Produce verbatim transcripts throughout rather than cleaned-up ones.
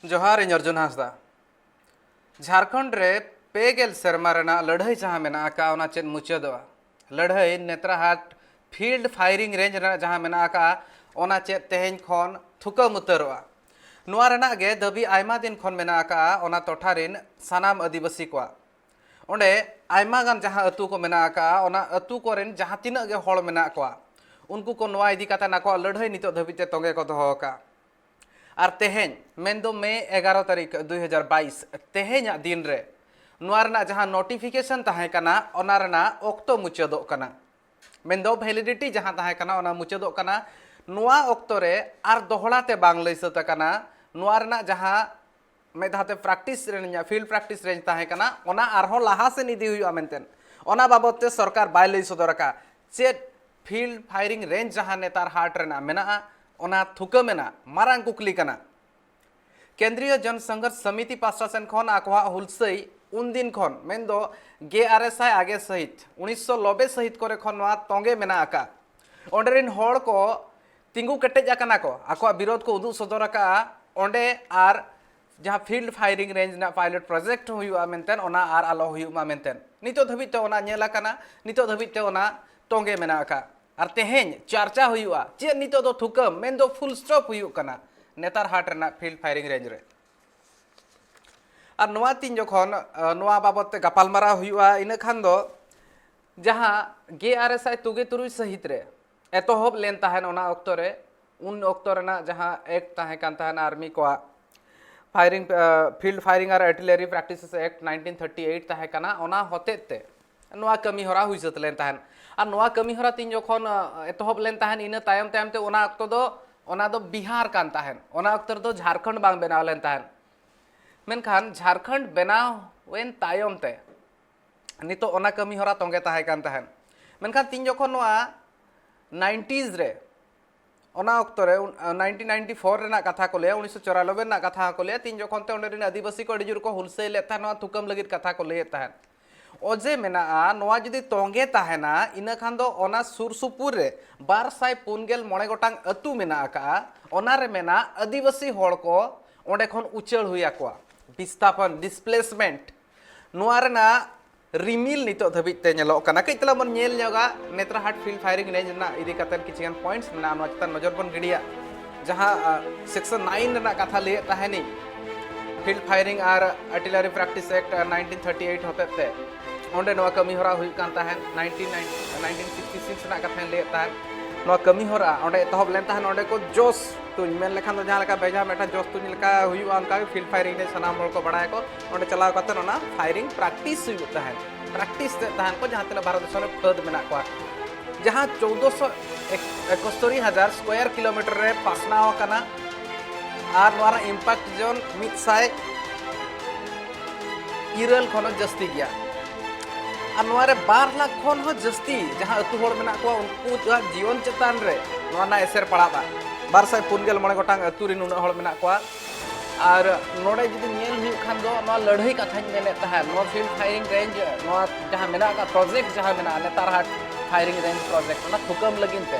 ᱡᱚᱦᱟᱨ, ᱤᱧ ᱚᱨᱡᱩᱱ ᱦᱟᱸᱥᱫᱟ᱾ ᱡᱷᱟᱲᱠᱷᱚᱸᱰ ᱨᱮ ᱯᱮ ᱜᱮᱞ ᱥᱮᱨᱢᱟ ᱨᱮᱱᱟᱜ ᱞᱟᱹᱲᱦᱟᱹᱭ ᱡᱟᱦᱟᱸ ᱢᱮᱱᱟᱜ ᱟᱠᱟᱫᱼᱟ, ᱚᱱᱟ ᱪᱮᱫ ᱢᱩᱪᱟᱹᱫᱚᱜᱼᱟ? ᱞᱟᱹᱲᱦᱟᱹᱭ ᱱᱮᱛᱨᱟᱦᱟᱴ ᱯᱷᱤᱞᱰ ᱯᱷᱟᱭᱨᱤᱝ ᱨᱮᱧᱡᱽ ᱨᱮᱱᱟᱜ ᱡᱟᱦᱟᱸ ᱢᱮᱱᱟᱜ ᱟᱠᱟᱫᱼᱟ, ᱚᱱᱟ ᱪᱮᱫ ᱛᱮᱦᱮᱧ ᱠᱷᱚᱱ ᱛᱷᱩᱠᱟᱹᱢ ᱩᱛᱟᱹᱨᱚᱜᱼᱟ? ᱱᱚᱣᱟ ᱨᱮᱱᱟᱜ ᱜᱮ ᱫᱟᱹᱵᱤ ᱟᱭᱢᱟ ᱫᱤᱱ ᱠᱷᱚᱱ ᱢᱮᱱᱟᱜ ᱟᱠᱟᱫᱼᱟ, ᱚᱱᱟ ᱴᱚᱴᱷᱟ ᱨᱮᱱ ᱥᱟᱱᱟᱢ ᱟᱹᱫᱤᱵᱟᱹᱥᱤ ᱠᱚᱣᱟᱜ᱾ ᱚᱸᱰᱮ ᱟᱭᱢᱟ ᱜᱟᱱ ᱡᱟᱦᱟᱸ ᱟᱹᱛᱩ ᱠᱚ ᱢᱮᱱᱟᱜ ᱟᱠᱟᱫᱼᱟ, ᱚᱱᱟ ᱟᱹᱛᱩ ᱠᱚᱨᱮᱱ ᱡᱟᱦᱟᱸ ᱛᱤᱱᱟᱹᱜ ᱜᱮ ᱦᱚᱲ ᱢᱮᱱᱟᱜ ᱠᱚᱣᱟ, ᱩᱱᱠᱩ ᱠᱚ ᱱᱚᱣᱟ ᱤᱫᱤ ᱠᱟᱛᱮ ᱟᱠᱚᱣᱟᱜ ᱞᱟᱹᱲᱦᱟᱹᱭ ᱱᱤᱛᱚᱜ ᱫᱷᱟᱹᱵᱤᱡ ᱛᱮ ᱛᱚᱸᱜᱮ ᱠᱚ ᱫᱚᱦᱚ ᱟᱠᱟᱫᱼᱟ᱾ ᱟᱨ ᱛᱮᱦᱮᱧ, ᱢᱮᱱᱫᱚ ᱢᱮ ᱮᱜᱟᱨᱚ ᱛᱟᱹᱨᱤᱠᱷ ᱫᱩᱭ ᱦᱟᱡᱟᱨ ᱵᱟᱭᱤᱥ, ᱛᱮᱦᱮᱧᱟᱜ ᱫᱤᱱ ᱨᱮ ᱱᱚᱣᱟ ᱨᱮᱱᱟᱜ ᱡᱟᱦᱟᱸ ᱱᱳᱴᱤᱯᱷᱤᱠᱮᱥᱚᱱ ᱛᱟᱦᱮᱸ ᱠᱟᱱᱟ, ᱚᱱᱟ ᱨᱮᱱᱟᱜ ᱚᱠᱛᱚ ᱢᱩᱪᱟᱹᱫᱚᱜ ᱠᱟᱱᱟ᱾ ᱢᱮᱱᱫᱚ ᱵᱷᱮᱞᱤᱰᱤᱴᱤ ᱡᱟᱦᱟᱸ ᱛᱟᱦᱮᱸ ᱠᱟᱱᱟ, ᱚᱱᱟ ᱢᱩᱪᱟᱹᱫᱚᱜ ᱠᱟᱱᱟ᱾ ᱱᱚᱣᱟ ᱚᱠᱛᱚ ᱨᱮ ᱟᱨ ᱫᱚᱦᱲᱟ ᱛᱮ ᱵᱟᱝ ᱞᱟᱹᱭ ᱥᱟᱹᱛ ᱟᱠᱟᱱᱟ᱾ ᱱᱚᱣᱟ ᱨᱮᱱᱟᱜ ᱡᱟᱦᱟᱸ ᱢᱤᱫ ᱫᱷᱟᱣ ᱛᱮ ᱯᱨᱮᱠᱴᱤᱥ ᱨᱮᱱᱟᱜ, ᱯᱷᱤᱞᱰ ᱯᱨᱮᱠᱴᱤᱥ ᱨᱮᱧᱡᱽ ᱛᱟᱦᱮᱸ ᱠᱟᱱᱟ, ᱚᱱᱟ ᱟᱨᱦᱚᱸ ᱞᱟᱦᱟ ᱥᱮᱱ ᱤᱫᱤ ᱦᱩᱭᱩᱜᱼᱟ ᱢᱮᱱᱛᱮ, ᱚᱱᱟ ᱵᱟᱵᱚᱫ ᱛᱮ ᱥᱚᱨᱠᱟᱨ ᱵᱟᱭ ᱞᱟᱹᱭ ᱥᱚᱫᱚᱨ ᱟᱠᱟᱫᱼᱟ᱾ ᱪᱮᱫ ᱯᱷᱤᱞᱰ ᱯᱷᱟᱭᱨᱤᱝ ᱨᱮᱧᱡᱽ ᱡᱟᱦᱟᱸ ᱱᱮᱛᱟᱨ ᱦᱟᱴ ᱨᱮᱱᱟᱜ ᱢᱮᱱᱟᱜᱼᱟ, ᱚᱱᱟ ᱛᱷᱩᱠᱟᱹᱢ ᱮᱱᱟ? ᱢᱟᱨᱟᱝ ᱠᱩᱠᱞᱤ ᱠᱟᱱᱟ᱾ ᱠᱮᱱᱫᱨᱤᱭᱚ ᱡᱚᱱ ᱥᱚᱝᱜᱷᱚᱨᱥ ᱥᱚᱢᱤᱛᱤ ᱯᱟᱥᱴᱟ ᱥᱮᱱ ᱠᱷᱚᱱ ᱟᱠᱚᱣᱟᱜ ᱦᱩᱞᱥᱟᱹᱭ ᱩᱱᱫᱤᱱ ᱠᱷᱚᱱ, ᱢᱮᱱᱫᱚ ᱜᱮᱞ ᱟᱨᱮ ᱥᱟᱭ ᱟᱜᱮ ᱥᱟᱹᱦᱤᱛ, ᱩᱱᱤᱥᱥᱚ ᱱᱚᱵᱵᱳᱭ ᱥᱟᱹᱦᱤᱛ ᱠᱚᱨᱮ ᱠᱷᱚᱱ ᱱᱚᱣᱟ ᱛᱚᱸᱜᱮ ᱢᱮᱱᱟᱜ ᱟᱠᱟᱫ᱾ ᱚᱸᱰᱮ ᱨᱮᱱ ᱦᱚᱲ ᱠᱚ ᱛᱤᱸᱜᱩ ᱠᱮᱴᱮᱡ ᱟᱠᱟᱱᱟ ᱠᱚ, ᱟᱠᱚᱣᱟᱜ ᱵᱤᱨᱳᱫᱷ ᱠᱚ ᱩᱫᱩᱜ ᱥᱚᱫᱚᱨ ᱟᱠᱟᱫᱼᱟ ᱚᱸᱰᱮ, ᱟᱨ ᱡᱟᱦᱟᱸ ᱯᱷᱤᱞᱰ ᱯᱷᱟᱭᱨᱤᱝ ᱨᱮᱧᱡᱽ ᱨᱮᱱᱟᱜ ᱯᱟᱭᱞᱚᱴ ᱯᱨᱚᱡᱮᱠᱴ ᱦᱩᱭᱩᱜᱼᱟ ᱢᱮᱱᱛᱮ, ᱚᱱᱟ ᱟᱨ ᱟᱞᱚ ᱦᱩᱭᱩᱜ ᱢᱟ ᱢᱮᱱᱛᱮ᱾ ᱱᱤᱛᱚᱜ ᱫᱷᱟᱹᱵᱤᱡ ᱛᱮ ᱚᱱᱟ ᱧᱮᱞ ᱟᱠᱟᱱᱟ, ᱱᱤᱛᱚᱜ ᱫᱷᱟᱹᱵᱤᱡ ᱛᱮ ᱚᱱᱟ ᱛᱚᱸᱜᱮ ᱢᱮᱱᱟᱜ ᱟᱠᱟᱫ᱾ ᱟᱨ ᱛᱮᱦᱮᱧ ᱪᱟᱨᱪᱟ ᱦᱩᱭᱩᱜᱼᱟ, ᱪᱮᱫ ᱱᱤᱛᱚᱜ ᱫᱚ ᱛᱷᱩᱠᱟᱹᱢ, ᱢᱮᱱᱫᱚ ᱯᱷᱩᱞ ᱥᱴᱚᱯ ᱦᱩᱭᱩᱜ ᱠᱟᱱᱟ ᱱᱮᱛᱟᱨ ᱦᱟᱴ ᱨᱮᱱᱟᱜ ᱯᱷᱤᱞᱰ ᱯᱷᱟᱭᱨᱤᱝ ᱨᱮᱧᱡᱽ ᱨᱮ᱾ ᱟᱨ ᱱᱚᱣᱟ ᱛᱤᱱ ᱡᱚᱠᱷᱚᱱ, ᱟᱸ, ᱱᱚᱣᱟ ᱵᱟᱵᱚᱫ ᱛᱮ ᱜᱟᱯᱟᱞᱢᱟᱨᱟᱣ ᱦᱩᱭᱩᱜᱼᱟ, ᱤᱱᱟᱹ ᱠᱷᱟᱱ ᱫᱚ ᱡᱟᱦᱟᱸ ᱜᱮᱞ ᱟᱨᱮ ᱥᱟᱭ ᱛᱩᱜᱮ ᱛᱩᱨᱩᱭ ᱥᱟᱹᱦᱤᱛ ᱨᱮ ᱮᱛᱚᱦᱚᱵ ᱞᱮᱱ ᱛᱟᱦᱮᱱ, ᱚᱱᱟ ᱚᱠᱛᱚ ᱨᱮ, ᱩᱱ ᱚᱠᱛᱚ ᱨᱮᱱᱟᱜ ᱡᱟᱦᱟᱸ ᱮᱠᱴ ᱛᱟᱦᱮᱸ ᱠᱟᱱ ᱛᱟᱦᱮᱱᱟ, ᱟᱨᱢᱤ ᱠᱚᱣᱟᱜ ᱯᱷᱟᱭᱨᱤᱝ, ᱟᱸ, ᱯᱷᱤᱞᱰ ᱯᱷᱟᱭᱨᱤᱝ ᱟᱨ ᱟᱨᱴᱤᱞᱟᱨᱤ ᱯᱨᱮᱠᱴᱤᱥᱮᱥ ᱮᱠᱴ ᱱᱟᱭᱤᱱᱴᱤᱱ ᱛᱷᱟᱨᱴᱤ ᱮᱭᱤᱴ ᱛᱟᱦᱮᱸ ᱠᱟᱱᱟ, ᱚᱱᱟ ᱦᱚᱛᱮᱡ ᱛᱮ ᱱᱚᱣᱟ ᱠᱟᱹᱢᱤ ᱦᱚᱨᱟ ᱦᱩᱭ ᱥᱟᱹᱛ ᱞᱮᱱ ᱛᱟᱦᱮᱱ᱾ ᱟᱨ ᱱᱚᱣᱟ ᱠᱟᱹᱢᱤ ᱦᱚᱨᱟ ᱛᱤᱱ ᱡᱚᱠᱷᱚᱱ, ᱟᱸ, ᱮᱛᱚᱦᱚᱵ ᱞᱮᱱ ᱛᱟᱦᱮᱱ, ᱤᱱᱟᱹ ᱛᱟᱭᱚᱢ ᱛᱟᱭᱚᱢ ᱛᱮ ᱚᱱᱟ ᱚᱠᱛᱚ ᱫᱚ, ᱚᱱᱟ ᱫᱚ ᱵᱤᱦᱟᱨ ᱠᱟᱱ ᱛᱟᱦᱮᱱ, ᱚᱱᱟ ᱚᱠᱛᱚ ᱨᱮᱫᱚ ᱡᱷᱟᱲᱠᱷᱚᱸᱰ ᱵᱟᱝ ᱵᱮᱱᱟᱣ ᱞᱮᱱ ᱛᱟᱦᱮᱱ᱾ ᱢᱮᱱᱠᱷᱟᱱ ᱡᱷᱟᱲᱠᱷᱚᱸᱰ ᱵᱮᱱᱟᱣ ᱮᱱ ᱛᱟᱭᱚᱢ ᱛᱮ ᱱᱤᱛᱚᱜ ᱚᱱᱟ ᱠᱟᱹᱢᱤ ᱦᱚᱨᱟ ᱛᱚᱸᱜᱮ ᱛᱟᱦᱮᱸ ᱠᱟᱱ ᱛᱟᱦᱮᱸᱫ᱾ ᱢᱮᱱᱠᱷᱟᱱ ᱛᱤᱱ ᱡᱚᱠᱷᱚᱱ ᱱᱚᱣᱟ ᱱᱟᱭᱤᱱᱴᱤᱡᱽ ᱨᱮ, ᱚᱱᱟ ᱚᱠᱛᱚ ᱨᱮ, ᱩᱱ-, ᱱᱟᱭᱤᱱᱴᱤᱱ ᱱᱟᱭᱤᱱᱴᱤ ᱯᱷᱳᱨ ᱨᱮᱱᱟᱜ ᱠᱟᱛᱷᱟ ᱠᱚ ᱞᱟᱹᱭᱟ, ᱩᱱᱤᱥᱥᱚ ᱪᱚᱨᱟᱱᱚᱵᱵᱳᱭ ᱨᱮᱱᱟᱜ ᱠᱟᱛᱷᱟ ᱦᱚᱸᱠᱚ ᱞᱟᱹᱭᱟ, ᱛᱤᱱ ᱡᱚᱠᱷᱚᱱ ᱛᱮ ᱚᱸᱰᱮ ᱨᱮᱱ ᱟᱹᱫᱤᱵᱟᱹᱥᱤ ᱠᱚ ᱟᱹᱰᱤ ᱡᱳᱨ ᱠᱚ ᱦᱩᱞᱥᱟᱹᱭ ᱞᱮᱫ ᱛᱟᱦᱮᱸᱫ, ᱱᱚᱣᱟ ᱛᱷᱩᱠᱟᱹᱢ ᱞᱟᱹᱜᱤᱫ ᱠᱟᱛᱷᱟ ᱠᱚ ᱞᱟᱹᱭᱮᱫ ᱛᱟᱦᱮᱸᱫ᱾ ᱚᱡᱮ ᱢᱮᱱᱟᱜᱼᱟ, ᱱᱚᱣᱟ ᱡᱩᱫᱤ ᱛᱚᱸᱜᱮ ᱛᱟᱦᱮᱱᱟ, ᱤᱱᱟᱹ ᱠᱷᱟᱱ ᱫᱚ ᱚᱱᱟ ᱥᱩᱨ ᱥᱩᱯᱩᱨ ᱨᱮ ᱵᱟᱨ ᱥᱟᱭ ᱯᱩᱱ ᱜᱮᱞ ᱢᱚᱬᱮ ᱜᱚᱴᱟᱝ ᱟᱹᱛᱩ ᱢᱮᱱᱟᱜ ᱟᱠᱟᱫᱼᱟ, ᱚᱱᱟ ᱨᱮ ᱢᱮᱱᱟᱜ ᱟᱹᱫᱤᱵᱟᱹᱥᱤ ᱦᱚᱲ ᱠᱚ ᱚᱸᱰᱮ ᱠᱷᱚᱱ ᱩᱪᱟᱹᱲ ᱦᱩᱭ ᱟᱠᱚᱣᱟ, ᱵᱤᱥᱛᱷᱟᱯᱚᱱ, ᱰᱤᱥᱯᱞᱮᱥᱢᱮᱱᱴ᱾ ᱱᱚᱣᱟ ᱨᱮᱱᱟᱜ ᱨᱤᱢᱤᱞ ᱱᱤᱛᱚᱜ ᱫᱷᱟᱹᱵᱤᱡ ᱛᱮ ᱧᱮᱞᱚᱜ ᱠᱟᱱᱟ᱾ ᱠᱟᱹᱡ ᱛᱟᱞᱟᱝ ᱵᱚᱱ ᱧᱮᱞ ᱧᱚᱜᱟ ᱱᱮᱛᱨᱟᱦᱟᱴ ᱯᱷᱤᱞᱰ ᱯᱷᱟᱭᱨᱤᱝ ᱨᱮᱧᱡᱽ ᱨᱮᱱᱟᱜ ᱤᱫᱤ ᱠᱟᱛᱮ ᱠᱤᱪᱷᱩ ᱜᱟᱱ ᱯᱚᱭᱮᱱᱴᱥ ᱢᱮᱱᱟᱜᱼᱟ, ᱱᱚᱣᱟ ᱪᱮᱛᱟᱱ ᱱᱚᱡᱚᱨ ᱵᱚᱱ ᱜᱤᱰᱤᱭᱟ᱾ ᱡᱟᱦᱟᱸ ᱥᱮᱠᱥᱚᱱ ᱱᱟᱭᱤᱱ ᱨᱮᱱᱟᱜ ᱠᱟᱛᱷᱟ ᱞᱟᱹᱭᱮᱫ ᱛᱟᱦᱮᱱᱤᱧ, ᱯᱷᱤᱞᱰ ᱯᱷᱟᱭᱨᱤᱝ ᱟᱨ artillery practice act nineteen thirty eight ᱦᱚᱛᱮᱡ ᱛᱮ ᱚᱸᱰᱮ ᱱᱚᱣᱟ ᱠᱟᱹᱢᱤ ᱦᱚᱨᱟ ᱦᱩᱭᱩᱜ ᱠᱟᱱ ᱛᱟᱦᱮᱸᱫ᱾ ᱱᱟᱭᱤᱱᱴᱤᱱ ᱱᱟᱭᱤᱱᱴᱤ ᱥᱤᱠᱥ ᱨᱮᱱᱟᱜ ᱠᱟᱛᱷᱟᱧ ᱞᱟᱹᱭᱮᱫ ᱛᱟᱦᱮᱸᱫ, ᱱᱚᱣᱟ ᱠᱟᱹᱢᱤ ᱦᱚᱨᱟ ᱚᱸᱰᱮ ᱮᱛᱚᱦᱚᱵ ᱞᱮᱱ ᱛᱟᱦᱮᱸᱫ᱾ ᱚᱸᱰᱮ ᱠᱚ ᱡᱚᱥ ᱛᱩᱧ, ᱢᱮᱱ ᱞᱮᱠᱷᱟᱱ ᱫᱚ ᱡᱟᱦᱟᱸ ᱞᱮᱠᱟ ᱵᱮᱡᱷᱟ ᱢᱮᱴᱷᱟ ᱡᱚᱥ ᱛᱩᱧ ᱞᱮᱠᱟ ᱦᱩᱭᱩᱜᱼᱟ, ᱚᱱᱠᱟ ᱜᱮ ᱯᱷᱤᱞᱰ ᱯᱷᱟᱭᱨᱤᱝ ᱨᱮ ᱥᱟᱱᱟᱢ ᱦᱚᱲ ᱠᱚ ᱵᱟᱲᱟᱭᱟᱠᱚ᱾ ᱚᱸᱰᱮ ᱪᱟᱞᱟᱣ ᱠᱟᱛᱮ ᱚᱱᱟ ᱯᱷᱟᱭᱨᱤᱝ ᱯᱨᱮᱠᱴᱤᱥ ᱦᱩᱭᱩᱜ ᱛᱟᱦᱮᱸᱫ, ᱯᱨᱮᱠᱴᱤᱥ ᱛᱮ ᱛᱟᱦᱮᱸᱫ ᱠᱚ ᱡᱟᱦᱟᱸ ᱛᱤᱱᱟᱹᱜ ᱵᱷᱟᱨᱚᱛ ᱫᱤᱥᱚᱢ ᱨᱮ ᱯᱷᱟᱹᱫ ᱢᱮᱱᱟᱜ ᱠᱚᱣᱟ᱾ ᱡᱟᱦᱟᱸ ᱪᱳᱫᱚᱥᱚ ᱮᱠᱚᱥᱛᱚᱨᱤ ᱦᱟᱡᱟᱨ ᱥᱠᱚᱭᱟᱨ ᱠᱤᱞᱳᱢᱤᱴᱟᱨ ᱨᱮ ᱯᱟᱥᱱᱟᱣ ᱟᱠᱟᱱᱟ ᱟᱨ ᱱᱚᱣᱟ ᱨᱮᱱᱟᱜ ᱤᱢᱯᱮᱠᱴ ᱡᱳᱱ ᱢᱤᱫ ᱥᱟᱭ ᱤᱨᱟᱹᱞ ᱠᱷᱚᱱ ᱦᱚᱸ ᱡᱟᱹᱥᱛᱤ ᱜᱮᱭᱟ᱾ ᱟᱨ ᱱᱚᱣᱟ ᱨᱮ ᱵᱟᱨ ᱞᱟᱠᱷ ᱠᱷᱚᱱ ᱦᱚᱸ ᱡᱟᱹᱥᱛᱤ ᱡᱟᱦᱟᱸ ᱟᱹᱛᱩ ᱦᱚᱲ ᱢᱮᱱᱟᱜ ᱠᱚᱣᱟ, ᱩᱱᱠᱩᱣᱟᱜ ᱡᱤᱭᱚᱱ ᱪᱮᱛᱟᱱ ᱨᱮ ᱱᱚᱣᱟ ᱨᱮᱱᱟᱜ ᱮᱥᱮᱨ ᱯᱟᱲᱟᱜᱼᱟ᱾ ᱵᱟᱨ ᱥᱟᱭ ᱯᱩᱱ ᱜᱮᱞ ᱢᱚᱬᱮ ᱜᱚᱴᱟᱝ ᱟᱹᱛᱩ ᱨᱮ ᱱᱩᱱᱟᱹᱜ ᱦᱚᱲ ᱢᱮᱱᱟᱜ ᱠᱚᱣᱟ᱾ ᱟᱨ ᱱᱚᱰᱮ ᱡᱩᱫᱤ ᱧᱮᱞ ᱦᱩᱭᱩᱜ ᱠᱷᱟᱱ ᱫᱚ, ᱱᱚᱣᱟ ᱞᱟᱹᱲᱦᱟᱹᱭ ᱠᱟᱛᱷᱟᱧ ᱢᱮᱱᱮᱫ ᱛᱟᱦᱮᱸᱫ, ᱱᱚᱣᱟ ᱯᱷᱤᱞᱰ ᱯᱷᱟᱭᱨᱤᱝ ᱨᱮᱧᱡᱽ, ᱱᱚᱣᱟ ᱡᱟᱦᱟᱸ ᱢᱮᱱᱟᱜ ᱟᱠᱟᱫ, ᱯᱨᱚᱡᱮᱠᱴ ᱡᱟᱦᱟᱸ ᱢᱮᱱᱟᱜᱼᱟ, ᱱᱮᱛᱟᱨ ᱦᱟᱴ ᱯᱷᱟᱭᱨᱤᱝ ᱨᱮᱧᱡᱽ ᱯᱨᱚᱡᱮᱠᱴ, ᱚᱱᱟ ᱛᱷᱩᱠᱟᱹᱢ ᱞᱟᱹᱜᱤᱫ ᱛᱮ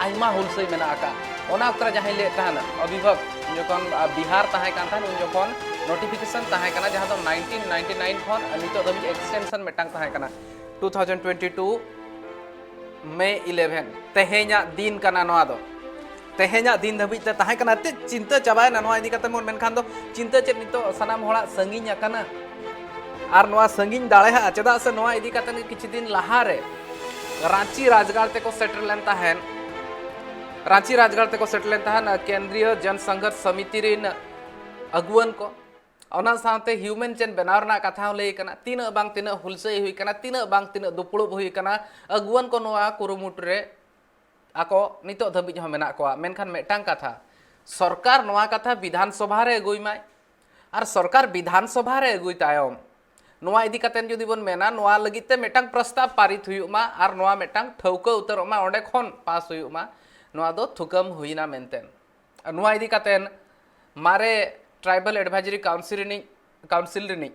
ᱟᱭᱢᱟ ᱦᱩᱞᱥᱟᱹᱭ ᱢᱮᱱᱟᱜ ᱟᱠᱟᱫ᱾ ᱚᱱᱟ ᱚᱠᱛᱚ ᱨᱮ ᱡᱟᱦᱟᱸᱧ ᱞᱟᱹᱭᱮᱫ ᱛᱟᱦᱮᱱᱟ, ᱚᱵᱷᱤᱵᱷᱟᱵ ᱡᱚᱠᱷᱚᱱ, ᱟ, ᱵᱤᱦᱟᱨ ᱛᱟᱦᱮᱸ ᱠᱟᱱ ᱛᱟᱦᱮᱸᱫ, ᱩᱱ ᱡᱚᱠᱷᱚᱱ ᱱᱳᱴᱤᱯᱷᱤᱠᱮᱥᱚᱱ ᱛᱟᱦᱮᱸ ᱠᱟᱱᱟ, ᱡᱟᱦᱟᱸ ᱫᱚ ᱱᱟᱭᱤᱱᱴᱤᱱ ᱱᱟᱭᱤᱱᱴᱤ ᱱᱟᱭᱤᱱ ᱠᱷᱚᱱ ᱱᱤᱛᱚᱜ ᱫᱷᱟᱹᱵᱤᱡ ᱮᱠᱥᱴᱮᱱᱥᱚᱱ ᱢᱤᱫᱴᱟᱝ ᱛᱟᱦᱮᱸ ᱠᱟᱱᱟ, ᱴᱩ ᱛᱷᱟᱣᱡᱮᱱᱰ ᱴᱩᱭᱮᱱᱴᱤ ᱴᱩ ᱢᱮ ᱤᱞᱮᱵᱷᱮᱱ, ᱛᱮᱦᱮᱧᱟᱜ ᱫᱤᱱ ᱠᱟᱱᱟ ᱱᱚᱣᱟ ᱫᱚ᱾ ᱛᱮᱦᱮᱧᱟᱜ ᱫᱤᱱ ᱫᱷᱟᱹᱵᱤᱡ ᱛᱮ ᱛᱟᱦᱮᱸ ᱠᱟᱱᱟ, ᱮᱱᱛᱮᱫ ᱪᱤᱱᱛᱟᱹ ᱪᱟᱵᱟᱭᱮᱱᱟ ᱱᱚᱣᱟ ᱤᱫᱤ ᱠᱟᱛᱮ ᱵᱚᱱ ᱢᱮᱱᱠᱷᱟᱱ ᱫᱚ, ᱪᱤᱱᱛᱟᱹ ᱪᱮᱫ ᱱᱤᱛᱚᱜ ᱥᱟᱱᱟᱢ ᱦᱚᱲᱟᱜ ᱥᱟᱺᱜᱤᱧ ᱟᱠᱟᱱᱟ? ᱟᱨ ᱱᱚᱣᱟ ᱥᱟᱺᱜᱤᱧ ᱫᱟᱲᱮᱭᱟᱜᱼᱟ, ᱪᱮᱫᱟᱜ ᱥᱮ ᱱᱚᱣᱟ ᱤᱫᱤ ᱠᱟᱛᱮ ᱜᱮ ᱠᱤᱪᱷᱩ ᱫᱤᱱ ᱞᱟᱦᱟᱨᱮ ᱨᱟᱸᱪᱤ ᱨᱟᱡᱽᱜᱟᱲ ᱛᱮᱠᱚ ᱥᱮᱴᱮᱨ ᱞᱮᱱ ᱛᱟᱦᱮᱸᱱ᱾ ᱨᱟᱸᱪᱤ ᱨᱟᱡᱽᱜᱟᱲ ᱛᱮᱠᱚ ᱥᱮᱴᱮᱨ ᱞᱮᱱ ᱛᱟᱦᱮᱸᱱ ᱠᱮᱱᱫᱨᱤᱭᱚ ᱡᱚᱱ ᱥᱚᱝᱜᱷᱚᱨᱥ ᱥᱚᱢᱤᱛᱤ ᱨᱤᱱ ᱟᱹᱜᱩᱣᱟᱹᱱ ᱠᱚ᱾ ᱚᱱᱟ ᱥᱟᱶᱛᱮ ᱦᱤᱭᱩᱢᱮᱱ ᱪᱮᱱ ᱵᱮᱱᱟᱣ ᱨᱮᱱᱟᱜ ᱠᱟᱛᱷᱟ ᱦᱚᱸ ᱞᱟᱹᱭ ᱠᱟᱱᱟ᱾ ᱛᱤᱱᱟᱹᱜ ᱵᱟᱝ ᱛᱤᱱᱟᱹᱜ ᱦᱩᱞᱥᱟᱹᱭ ᱦᱩᱭ ᱠᱟᱱᱟ, ᱛᱤᱱᱟᱹᱜ ᱵᱟᱝ ᱛᱤᱱᱟᱹᱜ ᱫᱩᱯᱲᱩᱵ ᱦᱩᱭ ᱠᱟᱱᱟ, ᱟᱹᱜᱩᱣᱟᱹᱱ ᱠᱚ ᱱᱚᱣᱟ ᱠᱩᱨᱩᱢᱩᱴᱩ ᱨᱮ ᱟᱠᱚ ᱱᱤᱛᱚᱜ ᱫᱷᱟᱹᱵᱤᱡ ᱦᱚᱸ ᱢᱮᱱᱟᱜ ᱠᱚᱣᱟ᱾ ᱢᱮᱱᱠᱷᱟᱱ ᱢᱤᱫᱴᱟᱝ ᱠᱟᱛᱷᱟ, ᱥᱚᱨᱠᱟᱨ ᱱᱚᱣᱟ ᱠᱟᱛᱷᱟ ᱵᱤᱫᱷᱟᱱ ᱥᱚᱵᱷᱟ ᱨᱮ ᱟᱹᱜᱩᱭ ᱢᱟᱭ, ᱟᱨ ᱥᱚᱨᱠᱟᱨ ᱵᱤᱫᱷᱟᱱ ᱥᱚᱵᱷᱟ ᱨᱮ ᱟᱹᱜᱩᱭ ᱛᱟᱭᱚᱢ ᱱᱚᱣᱟ ᱤᱫᱤ ᱠᱟᱛᱮ ᱡᱩᱫᱤ ᱵᱚᱱ ᱢᱮᱱᱟ, ᱱᱚᱣᱟ ᱞᱟᱹᱜᱤᱫ ᱛᱮ ᱢᱤᱫᱴᱟᱝ ᱯᱨᱚᱥᱛᱟᱵ ᱯᱟᱨᱤᱛ ᱦᱩᱭᱩᱜ ᱢᱟ ᱟᱨ ᱱᱚᱣᱟ ᱢᱤᱫᱴᱟᱝ ᱴᱷᱟᱹᱣᱠᱟᱹ ᱩᱛᱟᱹᱨᱚᱜ ᱢᱟ, ᱚᱸᱰᱮ ᱠᱷᱚᱱ ᱯᱟᱥ ᱦᱩᱭᱩᱜ ᱢᱟ, ᱱᱚᱣᱟ ᱫᱚ ᱛᱷᱩᱠᱟᱹᱢ ᱦᱩᱭᱱᱟ ᱢᱮᱱᱛᱮ᱾ ᱱᱚᱣᱟ ᱤᱫᱤ ᱠᱟᱛᱮ ᱢᱟᱨᱮ ᱴᱨᱟᱭᱵᱟᱞ ᱮᱰᱵᱷᱟᱭᱡᱟᱨᱤ ᱠᱟᱣᱩᱱᱥᱤᱞ ᱨᱤᱱᱤᱡ, ᱠᱟᱣᱩᱱᱥᱤᱞ ᱨᱤᱱᱤᱡ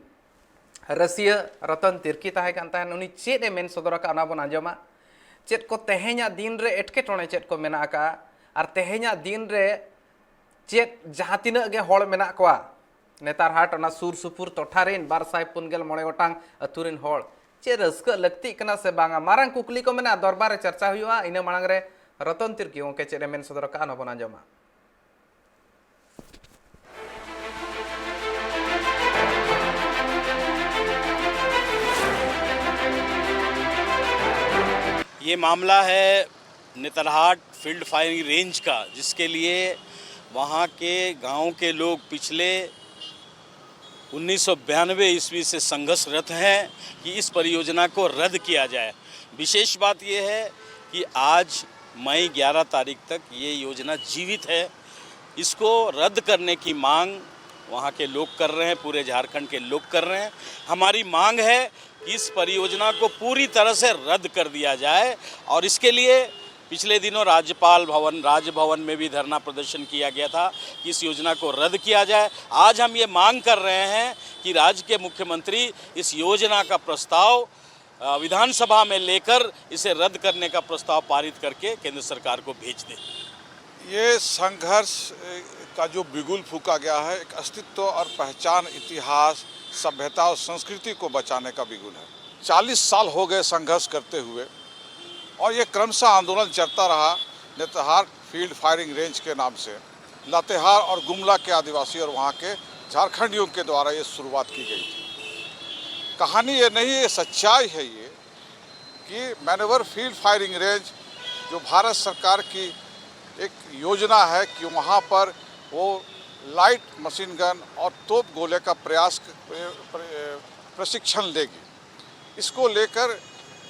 ᱨᱟᱹᱥᱤᱭᱟᱹ ᱨᱚᱛᱚᱱ ᱛᱤᱨᱠᱤ ᱛᱟᱦᱮᱸ ᱠᱟᱱ ᱛᱟᱦᱮᱸᱱ, ᱩᱱᱤ ᱪᱮᱫ ᱮ ᱢᱮᱱ ᱥᱚᱫᱚᱨ ᱟᱠᱟᱫ, ᱚᱱᱟ ᱵᱚᱱ ᱟᱸᱡᱚᱢᱟ᱾ ᱪᱮᱫ ᱠᱚ ᱛᱮᱦᱮᱧᱟᱜ ᱫᱤᱱ ᱨᱮ ᱮᱴᱠᱮᱴᱚᱬᱮ ᱪᱮᱫ ᱠᱚ ᱢᱮᱱᱟᱜ ᱟᱠᱟᱫᱼᱟ, ᱟᱨ ᱛᱮᱦᱮᱧᱟᱜ ᱫᱤᱱ ᱨᱮ ᱪᱮᱫ ᱡᱟᱦᱟᱸ ᱛᱤᱱᱟᱹᱜ ᱜᱮ ᱦᱚᱲ ᱢᱮᱱᱟᱜ ᱠᱚᱣᱟ ᱱᱮᱛᱟᱨ ᱦᱟᱴ ᱚᱱᱟ ᱥᱩᱨ ᱥᱩᱯᱩᱨ ᱴᱚᱴᱷᱟ ᱨᱮᱱ ᱵᱟᱨ ᱥᱟᱭ ᱯᱩᱱ ᱜᱮᱞ ᱢᱚᱬᱮ ᱜᱚᱴᱟᱝ ᱟᱹᱛᱩ ᱨᱮᱱ ᱦᱚᱲ, ᱪᱮᱫ ᱨᱟᱹᱥᱠᱟᱹᱜ ᱞᱟᱹᱠᱛᱤᱜ ᱠᱟᱱᱟ ᱥᱮ ᱵᱟᱝᱟ? ᱢᱟᱨᱟᱝ ᱠᱩᱠᱞᱤ ᱠᱚ ᱢᱮᱱᱟᱜᱼᱟ, ᱫᱚᱨᱵᱟᱨ ᱨᱮ ᱪᱟᱨᱪᱟ ᱦᱩᱭᱩᱜᱼᱟ᱾ ᱤᱱᱟᱹ ᱢᱟᱲᱟᱝ ᱨᱮ ᱨᱚᱛᱚᱱ ᱛᱤᱨᱠᱤ ᱜᱚᱢᱠᱮ ᱪᱮᱫ ᱮ ᱢᱮᱱ ᱥᱚᱫᱚᱨ ᱟᱠᱟᱫᱼᱟ, ᱚᱱᱟ ᱵᱚᱱ ᱟᱸᱡᱚᱢᱟ᱾ ये मामला है नेतरहाट फील्ड फायरिंग रेंज का, जिसके लिए वहाँ के गांव के लोग पिछले उन्नीस सौ बयानवे ईस्वी से संघर्षरत हैं कि इस परियोजना को रद्द किया जाए। विशेष बात यह है कि आज मई ग्यारह तारीख तक ये योजना जीवित है। इसको रद्द करने की मांग वहाँ के लोग कर रहे हैं, पूरे झारखंड के लोग कर रहे हैं। हमारी मांग है कि इस परियोजना को पूरी तरह से रद्द कर दिया जाए और इसके लिए पिछले दिनों राज्यपाल भवन, राजभवन में भी धरना प्रदर्शन किया गया था कि इस योजना को रद्द किया जाए। आज हम ये मांग कर रहे हैं कि राज्य के मुख्यमंत्री इस योजना का प्रस्ताव, अ, विधानसभा में लेकर इसे रद्द करने का प्रस्ताव पारित करके केंद्र सरकार को भेज दें। ये संघर्ष, अ, का जो बिगुल फूंका गया है, एक अस्तित्व और पहचान, इतिहास, सभ्यता और संस्कृति को बचाने का बिगुल है। चालीस साल हो गए संघर्ष करते हुए और ये क्रमशः आंदोलन चलता रहा नेतरहाट फील्ड फायरिंग रेंज के नाम से। लातेहार और गुमला के आदिवासी और वहाँ के झारखंडियों के द्वारा ये शुरुआत की गई थी। कहानी ये नहीं, ये सच्चाई है ये कि मैनोवर फील्ड फायरिंग रेंज जो भारत सरकार की एक योजना है कि वहाँ पर वो लाइट मशीन गन और तोप गोले का प्रयास, प्र-, प्र-, प्रशिक्षण लेगी। इसको लेकर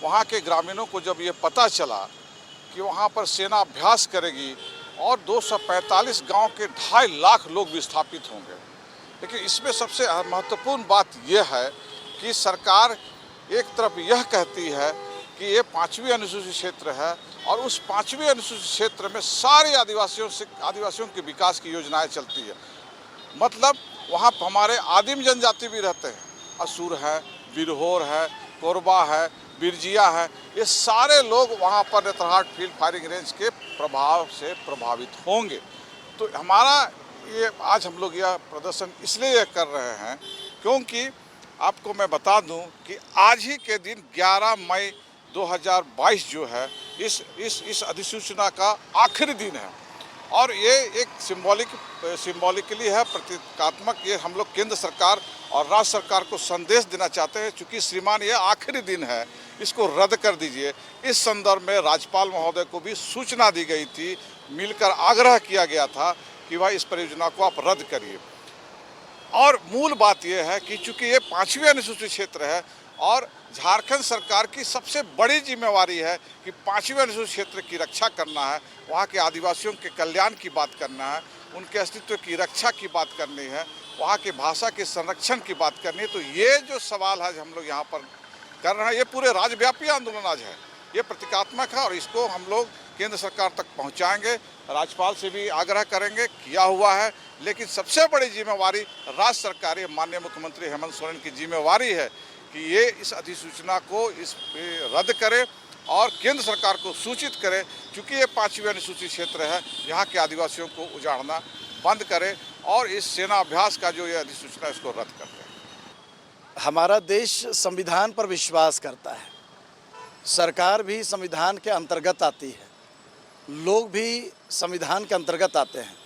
वहाँ के ग्रामीणों को जब ये पता चला कि वहाँ पर सेना अभ्यास करेगी और दो सौ पैंतालीस गांव के ढाई लाख लोग विस्थापित होंगे, लेकिन इसमें सबसे महत्वपूर्ण बात यह है कि सरकार एक तरफ यह कहती है कि ये पाँचवीं अनुसूचित क्षेत्र है और उस पाँचवीं अनुसूचित क्षेत्र में सारे आदिवासियों से, आदिवासियों के विकास की योजनाएं चलती है। मतलब, वहाँ हमारे आदिम जनजाति भी रहते हैं, असुर है, बिरहोर है, कोरबा है, बिरजिया है, ये सारे लोग वहाँ पर नेतरहाट फील्ड फायरिंग रेंज के प्रभाव से प्रभावित होंगे। तो हमारा ये, आज हम लोग यह प्रदर्शन इसलिए कर रहे हैं क्योंकि आपको मैं बता दूं कि आज ही के दिन ग्यारह मई दो हज़ार बाईस जो है, इस इस इस अधिसूचना का आखिरी दिन है। और ये एक सिंबॉलिक सिंबॉलिकली है, प्रतीकात्मक। ये हम लोग केंद्र सरकार और राज्य सरकार को संदेश देना चाहते हैं, चूँकि श्रीमान, ये आखिरी दिन है, इसको रद्द कर दीजिए। इस संदर्भ में राज्यपाल महोदय को भी सूचना दी गई थी, मिलकर आग्रह किया गया था कि भाई, इस परियोजना को आप रद्द करिए। और मूल बात यह है कि चूँकि ये पाँचवीं अनुसूचित क्षेत्र है और झारखंड सरकार की सबसे बड़ी जिम्मेवारी है कि पाँचवीं अनुसूचित क्षेत्र की रक्षा करना है, वहाँ के आदिवासियों के कल्याण की बात करना है, उनके अस्तित्व की रक्षा की बात करनी है, वहाँ की भाषा के संरक्षण की बात करनी है। तो ये जो सवाल आज हम लोग यहाँ पर कर रहे हैं, ये पूरे राज्यव्यापी आंदोलन आज है, ये प्रतीकात्मक है और इसको हम लोग केंद्र सरकार तक पहुँचाएंगे। राज्यपाल से भी आग्रह करेंगे, किया हुआ है, लेकिन सबसे बड़ी जिम्मेवारी राज्य सरकार, ये माननीय मुख्यमंत्री हेमंत सोरेन की जिम्मेवारी है कि ये इस अधिसूचना को इस पे रद्द करें और केंद्र सरकार को सूचित करें, क्योंकि ये पाँचवीं अनुसूचित क्षेत्र है, यहाँ के आदिवासियों को उजाड़ना बंद करें और इस सेना अभ्यास का जो ये अधिसूचना, इसको रद्द कर दें। हमारा देश संविधान पर विश्वास करता है, सरकार भी संविधान के अंतर्गत आती है, लोग भी संविधान के अंतर्गत आते हैं।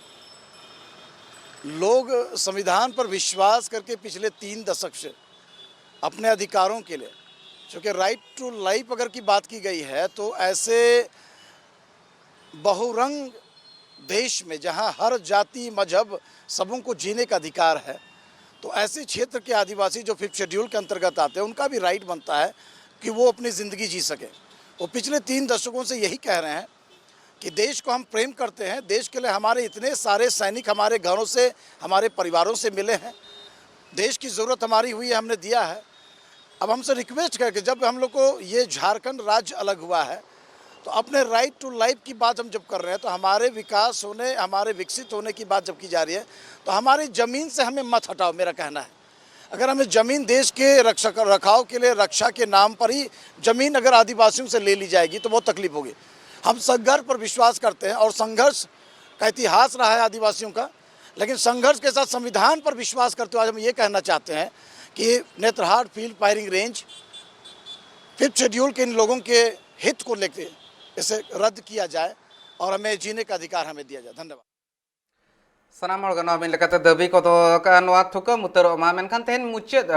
लोग संविधान पर विश्वास करके पिछले तीन दशक से अपने अधिकारों के लिए, चूँकि राइट टू लाइफ अगर की बात की गई है, तो ऐसे बहुरंग देश में, जहाँ हर जाति, मजहब, सबों को जीने का अधिकार है, तो ऐसे क्षेत्र के आदिवासी जो फिफ्थ शेड्यूल के अंतर्गत आते हैं, उनका भी राइट बनता है कि वो अपनी ज़िंदगी जी सकें। वो पिछले तीन दशकों से यही कह रहे हैं कि देश को हम प्रेम करते हैं, देश के लिए हमारे इतने सारे सैनिक हमारे घरों से, हमारे परिवारों से मिले हैं, देश की ज़रूरत हमारी हुई है, हमने दिया है। अब हमसे रिक्वेस्ट करके, जब हम लोग को ये झारखंड राज्य अलग हुआ है, तो अपने राइट टू लाइफ की बात हम जब कर रहे हैं, तो हमारे विकास होने, हमारे विकसित होने की बात जब की जा रही है, तो हमारी ज़मीन से हमें मत हटाओ, मेरा कहना है। अगर हमें ज़मीन देश के रक्षा, रखाव के लिए, रक्षा के नाम पर ही ज़मीन अगर आदिवासियों से ले ली जाएगी, तो बहुत तकलीफ होगी। हम संघर्ष पर विश्वास करते हैं और संघर्ष का इतिहास रहा है आदिवासियों का, लेकिन संघर्ष के साथ संविधान पर विश्वास करते हुए आज हम ये कहना चाहते हैं कि Netarhat field firing range fifth schedule के इन लोगों के हित को लेकर इसे रद्द किया जाए और हमें जीने का अधिकार हमें दिया जाए। धन्यवाद। ᱥᱟᱱᱟᱢ ᱦᱚᱲ ᱜᱮ ᱱᱚᱣᱟ ᱢᱤᱫ ᱞᱮᱠᱟᱛᱮ ᱫᱟᱹᱵᱤ ᱠᱚ ᱫᱚᱦᱚ ᱟᱠᱟᱫᱼᱟ, ᱱᱚᱣᱟ ᱛᱷᱩᱠᱟᱹᱢ ᱩᱛᱟᱹᱨᱚᱜ ᱢᱟ᱾ ᱢᱮᱱᱠᱷᱟᱱ ᱛᱮᱦᱮᱧ ᱢᱩᱪᱟᱹᱫ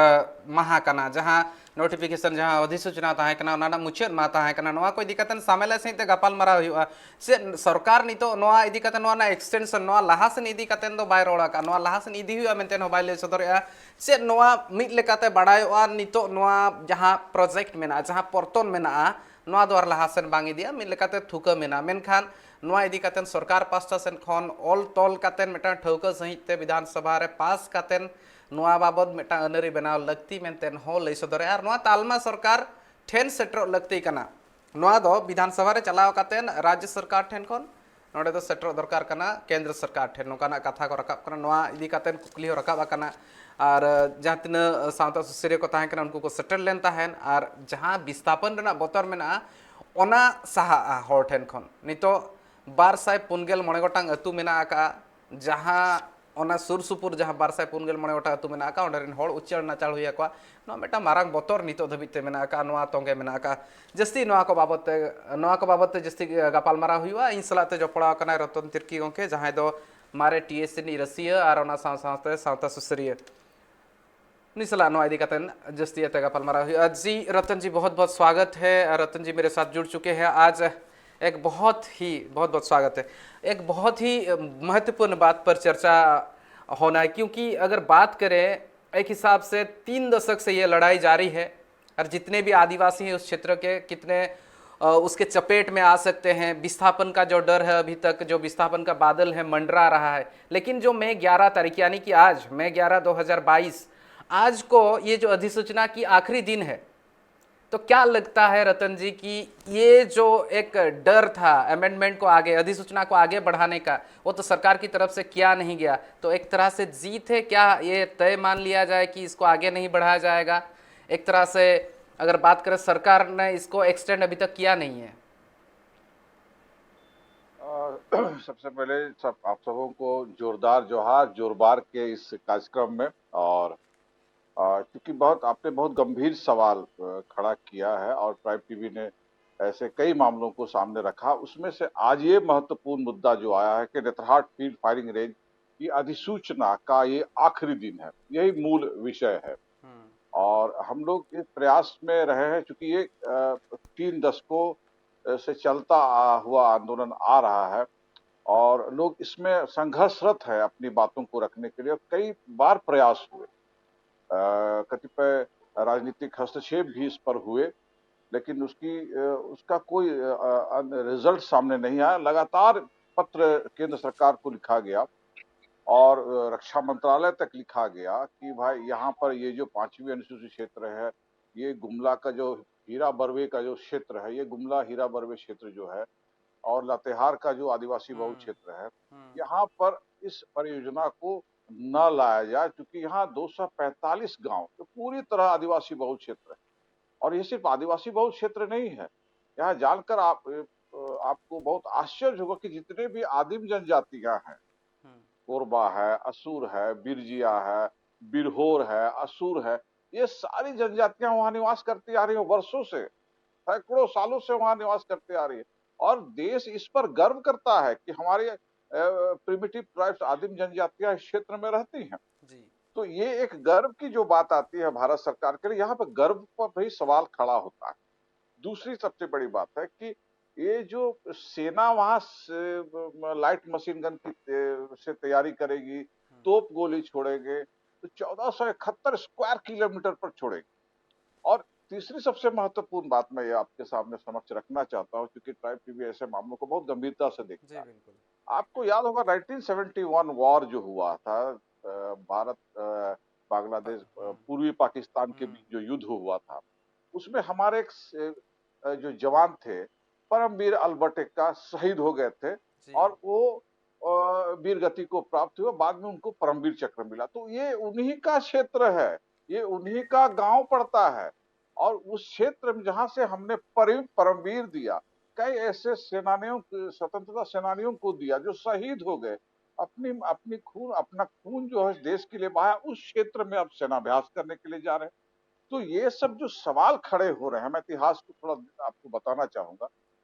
ᱢᱟᱦᱟ ᱠᱟᱱᱟ, ᱡᱟᱦᱟᱸ ᱱᱳᱴᱤᱯᱷᱤᱠᱮᱥᱚᱱ, ᱡᱟᱦᱟᱸ ᱚᱫᱷᱤᱥᱩᱪᱚᱱᱟ ᱛᱟᱦᱮᱸ ᱠᱟᱱᱟ, ᱚᱱᱟ ᱨᱮᱱᱟᱜ ᱢᱩᱪᱟᱹᱫ ᱢᱟᱦᱟ ᱛᱟᱦᱮᱸ ᱠᱟᱱᱟ᱾ ᱱᱚᱣᱟ ᱠᱚ ᱤᱫᱤ ᱠᱟᱛᱮ ᱥᱟᱢᱮᱞᱟ ᱥᱟᱺᱦᱤᱡ ᱛᱮ ᱜᱟᱯᱟᱞ ᱢᱟᱨᱟᱣ ᱦᱩᱭᱩᱜᱼᱟ᱾ ᱪᱮᱫ ᱥᱚᱨᱠᱟᱨ ᱱᱤᱛᱚᱜ ᱱᱚᱣᱟ ᱤᱫᱤ ᱠᱟᱛᱮ, ᱱᱚᱣᱟ ᱨᱮᱱᱟᱜ ᱮᱠᱥᱴᱮᱱᱥᱚᱱ, ᱱᱚᱣᱟ ᱞᱟᱦᱟ ᱥᱮᱱ ᱤᱫᱤ ᱠᱟᱛᱮ ᱫᱚ ᱵᱟᱭ ᱨᱚᱲ ᱟᱠᱟᱫᱼᱟ, ᱱᱚᱣᱟ ᱞᱟᱦᱟ ᱥᱮᱱ ᱤᱫᱤ ᱦᱩᱭᱩᱜᱼᱟ ᱢᱮᱱᱛᱮ ᱦᱚᱸ ᱵᱟᱭ ᱞᱟᱹᱭ ᱥᱚᱫᱚᱨᱮᱜᱼᱟ᱾ ᱪᱮᱫ ᱱᱚᱣᱟ ᱢᱤᱫ ᱞᱮᱠᱟᱛᱮ ᱵᱟᱲᱟᱭᱚᱜᱼᱟ, ᱱᱤᱛᱚᱜ ᱱᱚᱣᱟ ᱡᱟᱦᱟᱸ ᱯᱨᱚᱡᱮᱠᱴ ᱢᱮᱱᱟᱜᱼᱟ, ᱡᱟᱦᱟᱸ ᱯᱚᱨᱛᱚᱱ ᱢᱮᱱᱟᱜᱼᱟ, ᱱᱚᱣᱟ ᱫᱚ ᱟᱨ ᱞᱟᱦᱟ ᱥᱮᱱ ᱵᱟᱝ ᱤᱫᱤᱜᱼᱟ, ᱢᱤᱫ ᱞᱮᱠᱟᱛᱮ ᱛᱷᱩᱠᱟᱹ ᱢᱮᱱᱟᱜᱼᱟ᱾ ᱢᱮᱱᱠᱷᱟᱱ ᱱᱚᱣᱟ ᱤᱫᱤ ᱠᱟᱛᱮ ᱥᱚᱨᱠᱟᱨ ᱯᱟᱥᱴᱟ ᱥᱮᱱ ᱠᱷᱚᱱ ᱚᱞ ᱛᱚᱞ ᱠᱟᱛᱮ ᱢᱤᱫᱴᱟᱝ ᱴᱷᱟᱹᱣᱠᱟᱹ ᱥᱟᱺᱦᱤᱡ ᱛᱮ ᱵᱤᱫᱷᱟᱱ ᱥᱚᱵᱷᱟ ᱨᱮ ᱯᱟᱥ ᱠᱟᱛᱮ ᱱᱚᱣᱟ ᱵᱟᱵᱚᱫ ᱢᱤᱫᱴᱟᱝ ᱟᱹᱱᱟᱹᱨᱤ ᱵᱮᱱᱟᱣ ᱞᱟᱹᱠᱛᱤ ᱢᱮᱱᱛᱮ ᱦᱚᱸ ᱞᱟᱹᱭ ᱥᱚᱫᱚᱨᱮᱜᱼᱟ᱾ ᱟᱨ ᱱᱚᱣᱟ ᱛᱟᱞᱢᱟ ᱥᱚᱨᱠᱟᱨ ᱴᱷᱮᱱ ᱥᱮᱴᱮᱨᱚᱜ ᱞᱟᱹᱠᱛᱤ ᱠᱟᱱᱟ᱾ ᱱᱚᱣᱟ ᱫᱚ ᱵᱤᱫᱷᱟᱱ ᱥᱚᱵᱷᱟ ᱨᱮ ᱪᱟᱞᱟᱣ ᱠᱟᱛᱮ ᱨᱟᱡᱽᱡᱚ ᱥᱚᱨᱠᱟᱨ ᱴᱷᱮᱱ ᱠᱷᱚᱱ ᱱᱚᱰᱮ ᱫᱚ ᱥᱮᱴᱮᱨᱚᱜ ᱫᱚᱨᱠᱟᱨ ᱠᱟᱱᱟ ᱠᱮᱱᱫᱨᱚ ᱥᱚᱨᱠᱟᱨ ᱴᱷᱮᱱ, ᱱᱚᱝᱠᱟᱱᱟᱜ ᱠᱟᱛᱷᱟ ᱠᱚ ᱨᱟᱠᱟᱵ ᱠᱟᱱᱟ᱾ ᱱᱚᱣᱟ ᱤᱫᱤ ᱠᱟᱛᱮ ᱠᱩᱠᱞᱤ ᱦᱚᱸ ᱨᱟᱠᱟᱵ ᱟᱠᱟᱱᱟ᱾ ᱟᱨ ᱡᱟᱦᱟᱸ ᱛᱤᱱᱟᱹᱜ ᱥᱟᱶᱛᱟ ᱥᱩᱥᱟᱹᱨᱤᱭᱟᱹ ᱠᱚ ᱛᱟᱦᱮᱸ ᱠᱟᱱᱟ, ᱩᱱᱠᱩ ᱠᱚ ᱥᱮᱴᱮᱨ ᱞᱮᱱ ᱛᱟᱦᱮᱸᱫ᱾ ᱟᱨ ᱡᱟᱦᱟᱸ ᱵᱤᱥᱛᱷᱟᱯᱚᱱ ᱨᱮᱱᱟᱜ ᱵᱚᱛᱚᱨ ᱢᱮᱱᱟᱜᱼᱟ, ᱚᱱᱟ ᱥᱟᱦᱟᱜᱼᱟ ᱦᱚᱲ ᱴᱷᱮᱱ ᱠᱷᱚᱱ᱾ ᱱᱤᱛᱚᱜ ᱵᱟᱨ ᱥᱟᱭ ᱯᱩᱱ ᱜᱮᱞ ᱢᱚᱬᱮ ᱜᱚᱴᱟᱝ ᱟᱹᱛᱩ ᱢᱮᱱᱟᱜ ᱟᱠᱟᱫᱼᱟ, ᱡᱟᱦᱟᱸ ᱚᱱᱟ ᱥᱩᱨ ᱥᱩᱯᱩᱨ ᱡᱟᱦᱟᱸ ᱵᱟᱨ ᱥᱟᱭ ᱯᱩᱱ ᱜᱮᱞ ᱢᱚᱬᱮ ᱜᱚᱴᱟᱝ ᱟᱹᱛᱩ ᱢᱮᱱᱟᱜ ᱟᱠᱟᱫᱼᱟ, ᱚᱸᱰᱮ ᱨᱮᱱ ᱦᱚᱲ ᱩᱪᱟᱹᱲ ᱱᱟᱪᱟᱲ ᱦᱩᱭ ᱟᱠᱚᱣᱟ᱾ ᱱᱚᱣᱟ ᱢᱤᱫᱴᱟᱝ ᱢᱟᱨᱟᱝ ᱵᱚᱛᱚᱨ ᱱᱤᱛᱚᱜ ᱫᱷᱟᱹᱵᱤᱡ ᱛᱮ ᱢᱮᱱᱟᱜ ᱟᱠᱟᱫᱼᱟ, ᱱᱚᱣᱟ ᱛᱚᱸᱜᱮ ᱢᱮᱱᱟᱜ ᱟᱠᱟᱫᱼᱟ᱾ ᱡᱟᱹᱥᱛᱤ ᱱᱚᱣᱟ ᱠᱚ ᱵᱟᱵᱚᱛ ᱛᱮ, ᱱᱚᱣᱟ ᱠᱚ ᱵᱟᱵᱚᱛ ᱛᱮ ᱡᱟᱹᱥᱛᱤ ᱜᱟᱯᱟᱞᱢᱟᱨᱟᱣ ᱦᱩᱭᱩᱜᱼᱟ᱾ ᱤᱧ ᱥᱟᱞᱟᱜ ᱛᱮ ᱡᱚᱯᱲᱟᱣ ᱟᱠᱟᱱᱟᱭ ᱨᱚᱛᱚᱱ ᱛᱤᱨᱠᱤ ᱜᱚᱢᱠᱮ, ᱡᱟᱦᱟᱸᱭ ᱫᱚ ᱢᱟᱨᱮ ᱴᱤ ᱮᱥ ᱨᱤᱱᱤᱡ ᱨᱟᱹᱥᱤᱭᱟᱹ ᱟᱨ ᱚᱱᱟ ᱥᱟᱶ ᱥᱟᱶᱛᱮ ᱥᱟᱶᱛᱟ ᱥᱩᱥᱟᱹᱨᱤᱭᱟᱹ᱾ ᱩᱱᱤ ᱥᱟᱞᱟᱜ ᱱᱚᱣᱟ ᱤᱫᱤ ᱠᱟᱛᱮ ᱡᱟᱹᱥᱛᱤ ᱟᱛᱮ ᱜᱟᱯᱟᱞᱢᱟᱨᱟᱣ ᱦᱩᱭᱩᱜᱼᱟ᱾ जी रतन जी, बहुत बहुत स्वागत है। रतन जी मेरे साथ जुड़ चुके हैं। आज एक बहुत ही, बहुत बहुत स्वागत है। एक बहुत ही महत्वपूर्ण बात पर चर्चा होना है, क्योंकि अगर बात करें, एक हिसाब से तीन दशक से ये लड़ाई जारी है और जितने भी आदिवासी हैं उस क्षेत्र के, कितने अ, उसके चपेट में आ सकते हैं। विस्थापन का जो डर है, अभी तक जो विस्थापन का बादल है, मंडरा रहा है, लेकिन जो मई ग्यारह तारीख, यानी कि आज, मई ग्यारह, दो हज़ार बाईस, आज को ये जो अधिसूचना की आखिरी दिन है, तो क्या लगता है रतन जी कि ये जो एक डर था अमेंडमेंट को आगे, अधिसूचना को आगे बढ़ाने का, वो तो सरकार की तरफ से किया नहीं गया, तो एक तरह से जीत है क्या? ये तय मान लिया जाए कि इसको आगे नहीं बढ़ाया जाएगा? एक तरह से अगर बात करें, सरकार ने इसको एक्सटेंड अभी तक किया नहीं है। अ, सबसे पहले सब आप सबों को जोरदार जोहार, जोरबार के इस कार्यक्रम में। और अ, चूंकि बहुत आपने बहुत गंभीर सवाल अ, खड़ा किया है और ट्राइब टीवी ने ऐसे कई मामलों को सामने रखा। उसमें से आज ये महत्वपूर्ण मुद्दा जो आया है कि नेतरहाट फील्ड फायरिंग रेंज की अधिसूचना का ये आखिरी दिन है, यही मूल विषय है। हम्म और हम लोग इस प्रयास में रहे हैं, चूंकि ये अ, तीन दशकों अ, से चलता आ, हुआ आंदोलन आ रहा है और लोग इसमें संघर्षरत है अपनी बातों को रखने के लिए। कई बार प्रयास हुए, अ, कतिपय राजनीतिक हस्तक्षेप भी इस पर हुए, लेकिन उसकी अ, उसका कोई रिजल्ट सामने नहीं आया। लगातार पत्र केंद्र सरकार को लिखा गया और अ, रक्षा मंत्रालय तक लिखा गया कि भाई, यहाँ पर ये जो पांचवी अनुसूची क्षेत्र है, ये गुमला का जो हीरा बर्वे का जो क्षेत्र है, ये गुमला हीरा बर्वे क्षेत्र जो है, और लातेहार का जो आदिवासी बहुल हम्म क्षेत्र है, हम्म यहाँ पर इस परियोजना को न लाया जाए, क्योंकि यहाँ दो सौ पैंतालीस गांव जो पूरी तरह आदिवासी बहुल क्षेत्र है। और ये सिर्फ आदिवासी बहुल क्षेत्र नहीं है, यहाँ जानकर आप अ, आपको बहुत आश्चर्य होगा कि जितने भी आदिम जनजातियां हैं, हम्म कोरबा है, असुर है, बिरजिया है, बिरहोर है, असुर है, ये सारी जनजातियां वहां निवास करती आ रही हैं वर्षों से, सैकड़ों सालों से वहां निवास करती आ रही है। और देश इस पर गर्व करता है कि हमारे प्रिमिटिव ट्राइब्स, आदिम जनजातियां इस क्षेत्र में रहती हैं। जी तो ये एक गर्व की जो बात आती है भारत सरकार के लिए, यहाँ पर गर्व पर भी सवाल खड़ा होता है। दूसरी सबसे बड़ी बात है कि ये जो सेना वहां से लाइट मशीन गन की ते- से तैयारी करेगी, तोप गोली छोड़ेंगे, तो चौदह सौ इकहत्तर स्क्वायर किलोमीटर पर छोड़ेंगे। और तीसरी सबसे महत्वपूर्ण बात मैं ये आपके सामने समक्ष रखना चाहता हूँ, क्योंकि ट्राइब टीवी ऐसे मामलों को बहुत गंभीरता से जी देखता है। बिल्कुल आपको याद होगा, नाइनटीन सेवेंटी वन वॉर जो हुआ था, अ, भारत, अ, बांग्लादेश, अ, हम्म पूर्वी पाकिस्तान के हम्म बीच जो युद्ध हुआ था, उसमें हमारे एक से- अ, जो जवान थे, परमवीर अल्बर्ट एक्का, शहीद हो गए थे जी और वो अ, वीर गति को प्राप्त हुए। बाद में उनको परमवीर चक्र मिला। तो ये उन्हीं का क्षेत्र है, ये उन्हीं का गांव पड़ता है। और उस क्षेत्र में जहां से हमने परि- परमवीर दिया, कई ऐसे सेनानियों, स्वतंत्रता सेनानियों को दिया जो शहीद हो गए, अपनी अपनी खून अपना खून जो है देश के लिए बहाया, उस क्षेत्र में अब सेनाभ्यास करने के लिए जा रहे हैं। तो ये सब जो सवाल खड़े हो रहे हैं, मैं इतिहास को थोड़ा आपको बताना चाहूंगा।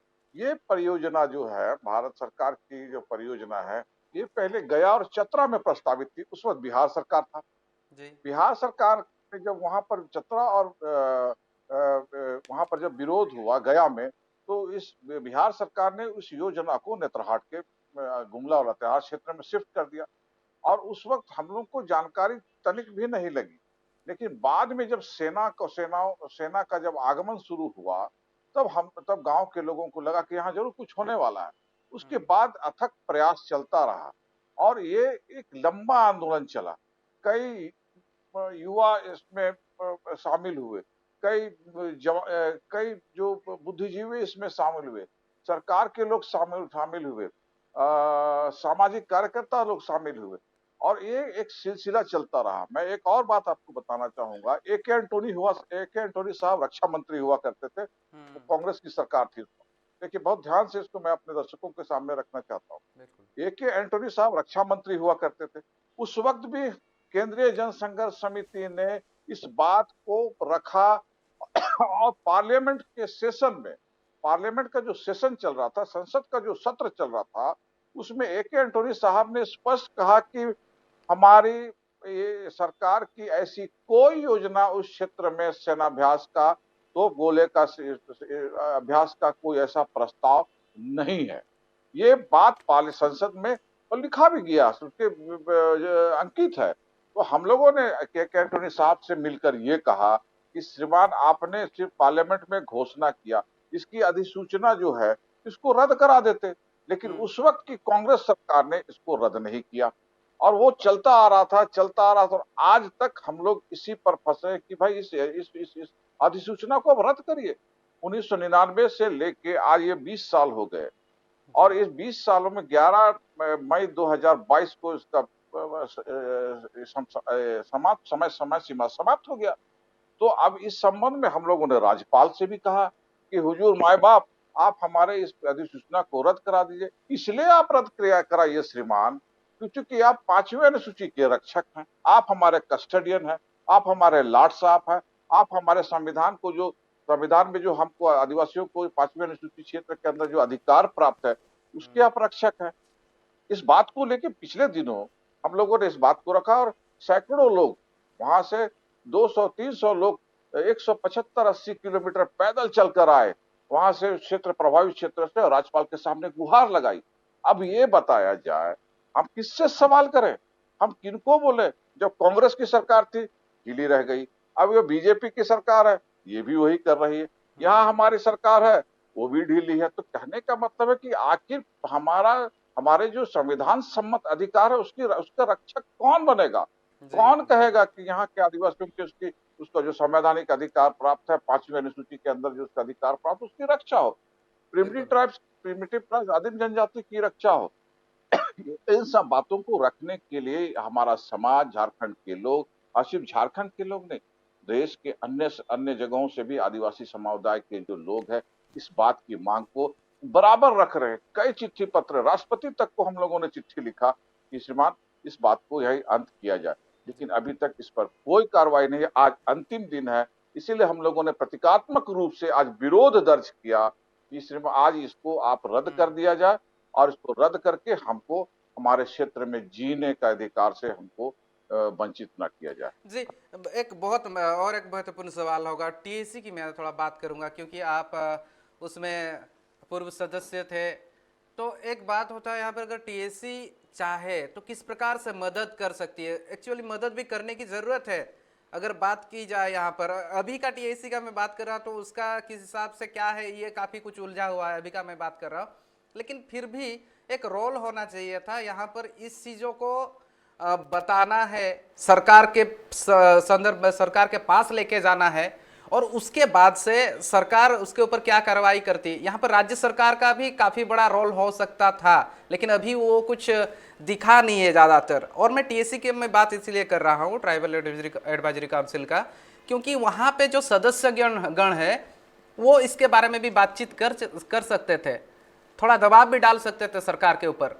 ये परियोजना जो है, भारत सरकार की जो परियोजना है, ये पहले गया और चतरा में प्रस्तावित थी। उस वक्त बिहार सरकार था। जी। बिहार सरकार ने जब वहां पर चतरा और अ, अ, अ, वहां पर जब विरोध हुआ गया में, तो इस बिहार सरकार ने उस योजना को नेतरहाट के अ, गुमला और लातेहार क्षेत्र में शिफ्ट कर दिया। और उस वक्त हम लोग को जानकारी तनिक भी नहीं लगी, लेकिन बाद में जब सेना को सेनाओं सेना का जब आगमन शुरू हुआ, तब हम तब गांव के लोगों को लगा कि यहाँ जरूर कुछ होने वाला है। उसके हम्म। बाद अथक प्रयास चलता रहा और ये एक लंबा आंदोलन चला। कई अ, युवा इसमें अ, शामिल हुए, कई अ, जवा- अ, कई जो बुद्धिजीवी इसमें शामिल हुए, सरकार के लोग शामिल शामिल हुए, अ, सामाजिक कार्यकर्ता लोग शामिल हुए और ये एक सिलसिला चलता रहा। मैं एक और बात आपको बताना चाहूंगा, ए के एंटोनी हुआ, ए के एंटोनी साहब रक्षा मंत्री हुआ करते थे, वो हम्म। कांग्रेस की सरकार थी। देखिए, बहुत ध्यान से इसको मैं अपने दर्शकों के सामने रखना चाहता हूँ। बिल्कुल। ए के एंटोनी साहब रक्षा मंत्री हुआ करते थे। उस वक्त भी केंद्रीय जनसंघर्ष समिति ने इस बात को रखा और पार्लियामेंट के सेशन में, पार्लियामेंट का जो सेशन चल रहा था, संसद का जो सत्र चल रहा था, उसमें ए के एंटोनी साहब ने स्पष्ट कहा कि हमारी ये सरकार की ऐसी कोई योजना उस क्षेत्र में सेनाभ्यास का, तोप गोले का से- से- अभ्यास का कोई ऐसा प्रस्ताव नहीं है। ये बात पार्लिया संसद में और लिखा भी गया, उसके अ, अंकित है। तो हम लोगों ने के के एंटोनी साहब से मिलकर ये कहा कि श्रीमान, आपने सिर्फ पार्लियामेंट में घोषणा किया, इसकी अधिसूचना जो है, इसको रद्द करा देते, लेकिन हम्म। उस वक्त की कांग्रेस सरकार ने इसको रद्द नहीं किया और वो चलता आ रहा था, चलता आ रहा था और आज तक हम लोग इसी पर फंसे हैं कि भाई इस इस इस, इस अधिसूचना को अब रद्द करिए। उन्नीस सौ निन्यानवे से लेके आज ये बीस साल हो गए और इस बीस सालों में ग्यारह मई दो हज़ार बाईस को इसका अ, अ, सम- अ, समाप्त समय समय सीमा समाप्त हो गया। तो अब इस संबंध में हम लोगों ने राज्यपाल से भी कहा कि हुजूर माय बाप, आप हमारे इस अधिसूचना को रद्द करा दीजिए। इसलिए आप रद्द किया कराइए श्रीमान, क्योंकि आप पांचवें अनुसूची के रक्षक हैं, आप हमारे कस्टडियन हैं, आप हमारे लाट साहब हैं, आप हमारे संविधान को जो, संविधान में जो हमको आदिवासियों को पांचवें अनुसूची क्षेत्र के अंदर जो अधिकार प्राप्त है, उसके आप रक्षक हैं। इस बात को लेके पिछले दिनों हम लोगों ने इस बात को रखा और सैकड़ों लोग वहां से, दो सौ तीन सौ लोग एक सौ पचहत्तर अस्सी किलोमीटर पैदल चलकर आए, वहां से क्षेत्र, प्रभावित क्षेत्र से राज्यपाल के सामने गुहार लगाई। अब ये बताया जाए, हम किससे सवाल करें, हम किनको बोले? जब कांग्रेस की सरकार थी, ढीली रह गई। अब ये बीजेपी की सरकार है, ये भी वही कर रही है। यहाँ हमारी सरकार है, वो भी ढीली है। तो कहने का मतलब है कि आखिर हमारा, हमारे जो संविधान सम्मत अधिकार है, उसकी, उसका रक्षक कौन बनेगा? कौन कहेगा कि यहाँ के आदिवासियों की, उसकी, उसका जो संवैधानिक अधिकार प्राप्त है, पांचवी अनुसूची के अंदर जो उसका अधिकार प्राप्त, उसकी रक्षा हो, प्रिमिटिव ट्राइब्स, प्रिमिटिव ट्राइब्स, आदिम जनजाति की रक्षा हो? इन सब बातों को रखने के लिए हमारा समाज, झारखंड के लोग, और सिर्फ झारखंड के लोग नहीं, देश के अन्य, अन्य जगहों से भी आदिवासी समुदाय के जो लोग हैं, इस बात की मांग को बराबर रख रहे हैं। कई चिट्ठी पत्र, राष्ट्रपति तक को हम लोगों ने चिट्ठी लिखा कि श्रीमान, इस बात को यही अंत किया जाए, लेकिन अभी तक इस पर कोई कार्रवाई नहीं है। आज अंतिम दिन है, इसीलिए हम लोगों ने प्रतीकात्मक रूप से आज विरोध दर्ज किया कि श्रीमान, आज इसको आप रद्द कर दिया जाए और इसको रद्द करके हमको हमारे क्षेत्र में जीने का अधिकार से हमको, अ, वंचित ना किया जाए। जी, एक बहुत म-, और एक महत्वपूर्ण सवाल होगा, टीएसी की मैं थोड़ा बात करूंगा, क्योंकि आप, अ, उसमें पूर्व सदस्य थे। तो एक बात होता है, यहाँ पर अगर टीएसी चाहे तो किस प्रकार से मदद कर सकती है? एक्चुअली मदद भी करने की ज़रूरत है। अगर बात की जाए यहाँ पर, अभी का टीएसी का मैं बात कर रहा, तो उसका किस हिसाब से क्या है, ये काफ़ी कुछ उलझा हुआ है अभी का मैं बात कर रहा हूँ। लेकिन फिर भी एक रोल होना चाहिए था यहाँ पर, इस चीज़ों को, अ, बताना है, सरकार के स-, संदर्भ में सरकार के पास लेके जाना है, और उसके बाद से सरकार उसके ऊपर क्या कार्रवाई करती। यहाँ पर राज्य सरकार का भी काफ़ी बड़ा रोल हो सकता था, लेकिन अभी वो कुछ दिखा नहीं है ज़्यादातर। और मैं टीएसी के मैं बात इसलिए कर रहा हूँ, ट्राइबल एडवाइजरी, एडवाइजरी काउंसिल का, क्योंकि वहाँ पे जो सदस्य गण, गण है, वो इसके बारे में भी बातचीत कर कर सकते थे, थोड़ा दबाव भी डाल सकते थे सरकार के ऊपर,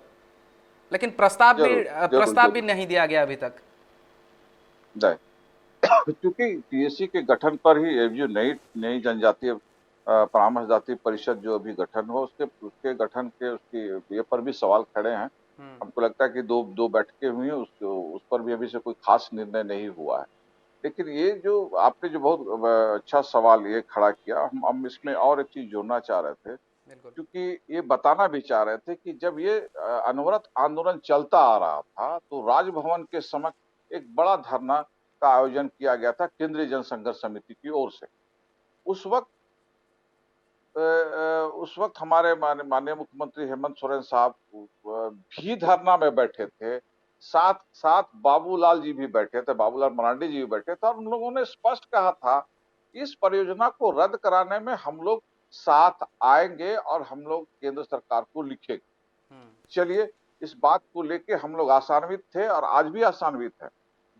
लेकिन प्रस्ताव भी जरूर, अ, जरूर, प्रस्ताव भी जरूर। नहीं दिया गया अभी तक। नहीं। क्योंकि टीएसी के गठन पर ही, ये जो नई नई जनजातीय अ, परामर्श जाति परिषद जो अभी गठन हो, उसके उसके गठन के, उसकी ये पर भी सवाल खड़े हैं। हम्म, हमको लगता है कि दो दो बैठकें हुई हैं, उस उस पर भी अभी से कोई खास निर्णय नहीं हुआ है। लेकिन ये जो आपने जो बहुत अ, अच्छा सवाल ये खड़ा किया, हम हम इसमें और एक चीज जोड़ना चाह रहे थे, बिल्कुल। क्योंकि ये बताना भी चाह रहे थे कि जब ये अ, अनवरत आंदोलन चलता आ रहा था, तो राजभवन के समक्ष एक बड़ा धरना का आयोजन किया गया था केंद्रीय जनसंघर्ष समिति की ओर से। उस वक्त अ, अ, उस वक्त हमारे माननीय मुख्यमंत्री हेमंत सोरेन साहब भी धरना में बैठे थे, साथ साथ बाबूलाल जी भी बैठे थे, बाबूलाल मरांडी जी भी बैठे थे, और उन लोगों ने स्पष्ट कहा था, इस परियोजना को रद्द कराने में हम लोग साथ आएंगे और हम लोग केंद्र सरकार को लिखेंगे। चलिए, इस बात को लेके हम लोग आशान्वित थे और आज भी आशान्वित हैं।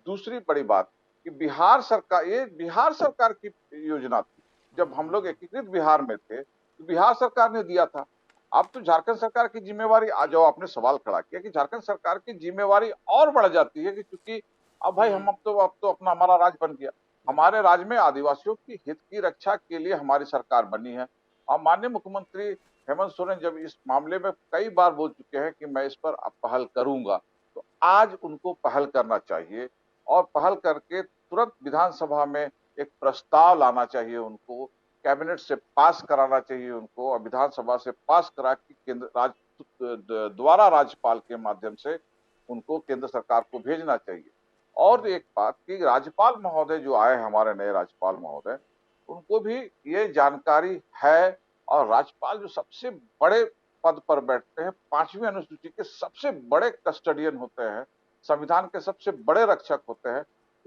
दूसरी बड़ी बात कि बिहार सरकार, ये बिहार सरकार की योजना थी। जब हम लोग एकीकृत बिहार में थे, तो बिहार सरकार ने दिया था। अब तो झारखंड सरकार की जिम्मेवारी, आज जो आपने सवाल खड़ा किया कि झारखंड सरकार की जिम्मेवारी और बढ़ जाती है कि चूंकि अब भाई हम अब तो अब तो अपना हमारा राज्य बन गया, हमारे राज्य में आदिवासियों की हित की रक्षा के लिए हमारी सरकार बनी है। और माननीय मुख्यमंत्री हेमंत सोरेन जब इस मामले में कई बार बोल चुके हैं कि मैं इस पर अब पहल करूंगा, तो आज उनको पहल करना चाहिए। और पहल करके तुरंत विधानसभा में एक प्रस्ताव लाना चाहिए उनको, कैबिनेट से पास कराना चाहिए उनको, और विधानसभा से पास करा के केंद्र राज द्वारा राज्यपाल के माध्यम से उनको केंद्र सरकार को भेजना चाहिए। और एक बात कि राज्यपाल महोदय जो आए, हमारे नए राज्यपाल महोदय, उनको भी ये जानकारी है। और राज्यपाल जो सबसे बड़े पद पर बैठते हैं, पांचवी अनुसूची के सबसे बड़े कस्टडियन होते हैं, संविधान के सबसे बड़े रक्षक होते हैं,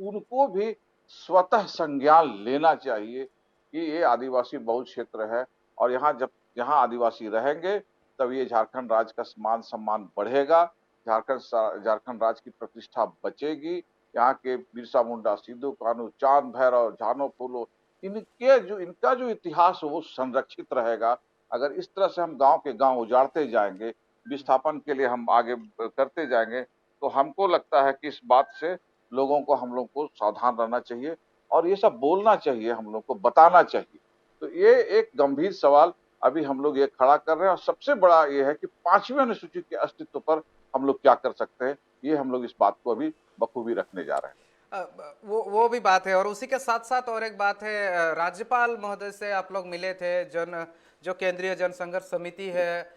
उनको भी स्वतः संज्ञान लेना चाहिए कि ये आदिवासी बहुल क्षेत्र है और यहाँ जब यहाँ आदिवासी रहेंगे, तब ये झारखंड राज्य का मान सम्मान बढ़ेगा, झारखंड सा- झारखंड राज्य की प्रतिष्ठा बचेगी। यहाँ के बिरसा मुंडा, सिद्धू कान्हू, चांद भैरव, झानो फूलो, इनके जो, इनका जो इतिहास है वो संरक्षित रहेगा। अगर इस तरह से हम गांव के गांव उजाड़ते जाएंगे, विस्थापन के लिए हम आगे करते जाएंगे, तो हमको लगता है कि इस बात से लोगों को, हम लोग को सावधान रहना चाहिए और ये सब बोलना चाहिए, हम लोग को बताना चाहिए। तो ये एक गंभीर सवाल अभी हम लोग ये खड़ा कर रहे हैं और सबसे बड़ा ये है कि पांचवी अनुसूची के अस्तित्व पर हम लोग क्या कर सकते हैं, ये हम लोग इस बात को अभी बखूबी रखने जा रहे हैं। अ, वो वो भी बात है। और उसी के साथ साथ और एक बात है, अ, राज्यपाल महोदय से आप लोग मिले थे, जन जो केंद्रीय जनसंघर्ष समिति है, अ,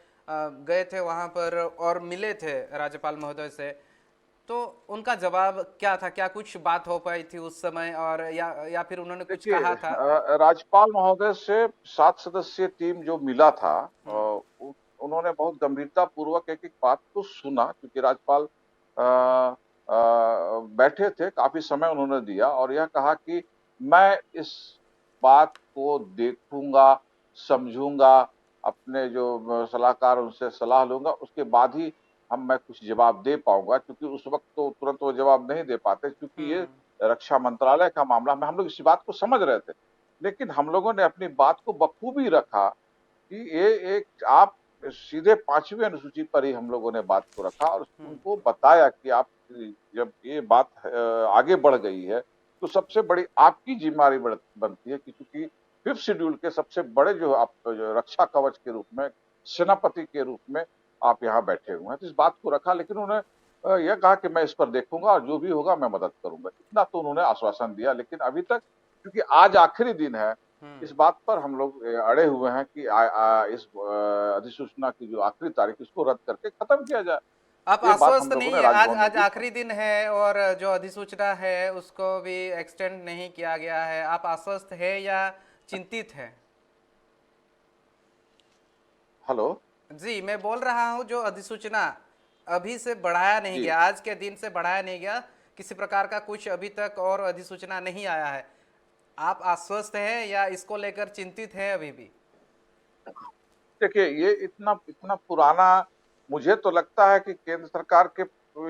गए थे वहाँ पर और मिले थे राज्यपाल महोदय से। तो उनका जवाब क्या था? क्या कुछ बात हो पाई थी उस समय, और या या फिर उन्होंने कुछ देखिए, कहा था? अ, राज्यपाल महोदय से सात सदस्यीय टीम जो मिला था, अ, उ-, उन्होंने बहुत गंभीरतापूर्वक एक एक बात को सुना, क्योंकि राज्यपाल अ, अ, बैठे थे, काफी समय उन्होंने दिया और यह कहा कि मैं इस बात को देखूंगा, समझूंगा, अपने जो, अ, सलाहकार उनसे सलाह लूंगा, उसके बाद ही हम, मैं कुछ जवाब दे पाऊंगा, क्योंकि उस वक्त तो तुरंत वो जवाब नहीं दे पाते, क्योंकि ये हम्म। रक्षा मंत्रालय का मामला, में हम लोग इसी बात को समझ रहे थे, लेकिन हम लोगों ने अपनी बात को बखूबी रखा कि ये एक, आप सीधे पांचवी अनुसूची पर ही हम लोगों ने बात को रखा और हम्म। उनको बताया कि आप, जब ये बात, अ, आगे बढ़ गई है, तो सबसे बड़ी आपकी जिम्मेदारी बढ़-, बनती है कि चूंकि फिफ्थ शेड्यूल के सबसे बड़े जो आप, जो रक्षा कवच के रूप में, सेनापति के रूप में आप यहाँ बैठे हुए हैं, तो इस बात को रखा। लेकिन उन्होंने, अ, यह कहा कि मैं इस पर देखूंगा और जो भी होगा मैं मदद करूंगा, इतना तो उन्होंने आश्वासन दिया। लेकिन अभी तक, क्योंकि आज आखिरी दिन है, हम्म। इस बात पर हम लोग, अ, अड़े हुए हैं कि आ, आ, इस, अ, अधिसूचना की जो आखिरी तारीख, इसको रद्द करके खत्म किया जाए। आप ये बात हम आश्वस्त लोगों नहीं ने है? आज राजभवन में आज की। आखिरी दिन है और जो अधिसूचना है उसको भी एक्सटेंड नहीं किया गया है। आप आश्वस्त है या चिंतित है? हेलो। जी, मैं बोल रहा हूँ, जो अधिसूचना अभी से बढ़ाया नहीं जी। गया, आज के दिन से बढ़ाया नहीं गया, किसी प्रकार का कुछ अभी तक और अधिसूचना नहीं आया है, आप आश्वस्त हैं या इसको लेकर चिंतित हैं अभी भी? देखिए, ये इतना, इतना पुराना, मुझे तो लगता है कि केंद्र सरकार के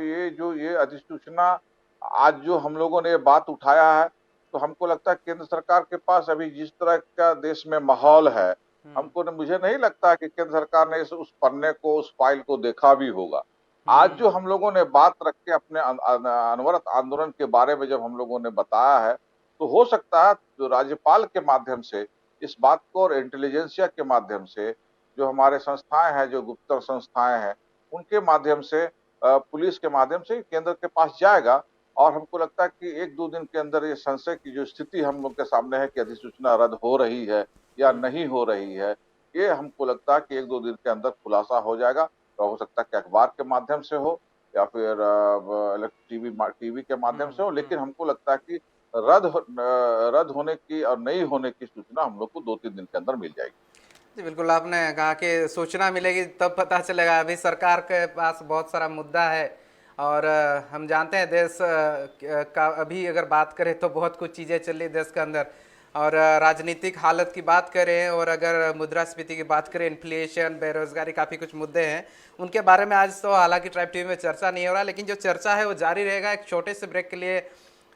ये जो, ये अधिसूचना, आज जो हम लोगों ने ये बात उठाया है, तो हमको लगता है केंद्र सरकार के पास अभी जिस तरह का देश में माहौल है, हम्म, हमको न, मुझे नहीं लगता कि केंद्र सरकार ने इस उस पन्ने को, उस फाइल को देखा भी होगा। आज जो हम्म, हम लोगों ने बात रख के अपने अन-, अन-, अनवरत आंदोलन के बारे में जब हम लोगों ने बताया है, तो हो सकता है जो राज्यपाल के माध्यम से इस बात को और इंटेलिजेंसिया के माध्यम से जो हमारे संस्थाएं हैं, जो गुप्तचर संस्थाएं हैं, उनके माध्यम से, अ, पुलिस के माध्यम से केंद्र के पास जाएगा। और हमको लगता है कि एक दो दिन के अंदर ये संशय की जो स्थिति हम लोग के सामने है कि अधिसूचना रद्द हो रही है या हम्म, नहीं हो रही है, ये हमको लगता है कि एक दो दिन के अंदर खुलासा हो जाएगा। और हो सकता है कि अखबार के माध्यम से हो या फिर टीवी टीवी के माध्यम से हो, हम्म, लेकिन हम्म। हमको लगता है कि रद्द हो- अ, रद्द होने की और नहीं होने की सूचना हम लोग को दो तीन दिन के अंदर मिल जाएगी। जी, बिल्कुल, आपने कहा कि सूचना मिलेगी तब पता चलेगा। अभी सरकार के पास बहुत सारा मुद्दा है और अ, हम जानते हैं देश अ, क- का अभी अगर बात करें तो बहुत कुछ चीज़ें चल रही देश के अंदर। और अ, राजनीतिक हालत की बात करें और अगर मुद्रास्फीति की बात करें, इन्फ्लेशन, बेरोजगारी, काफ़ी कुछ मुद्दे हैं। उनके बारे में आज तो हालांकि ट्राइब टीवी में चर्चा नहीं हो रहा, लेकिन जो चर्चा है वो जारी रहेगा। एक छोटे से ब्रेक के लिए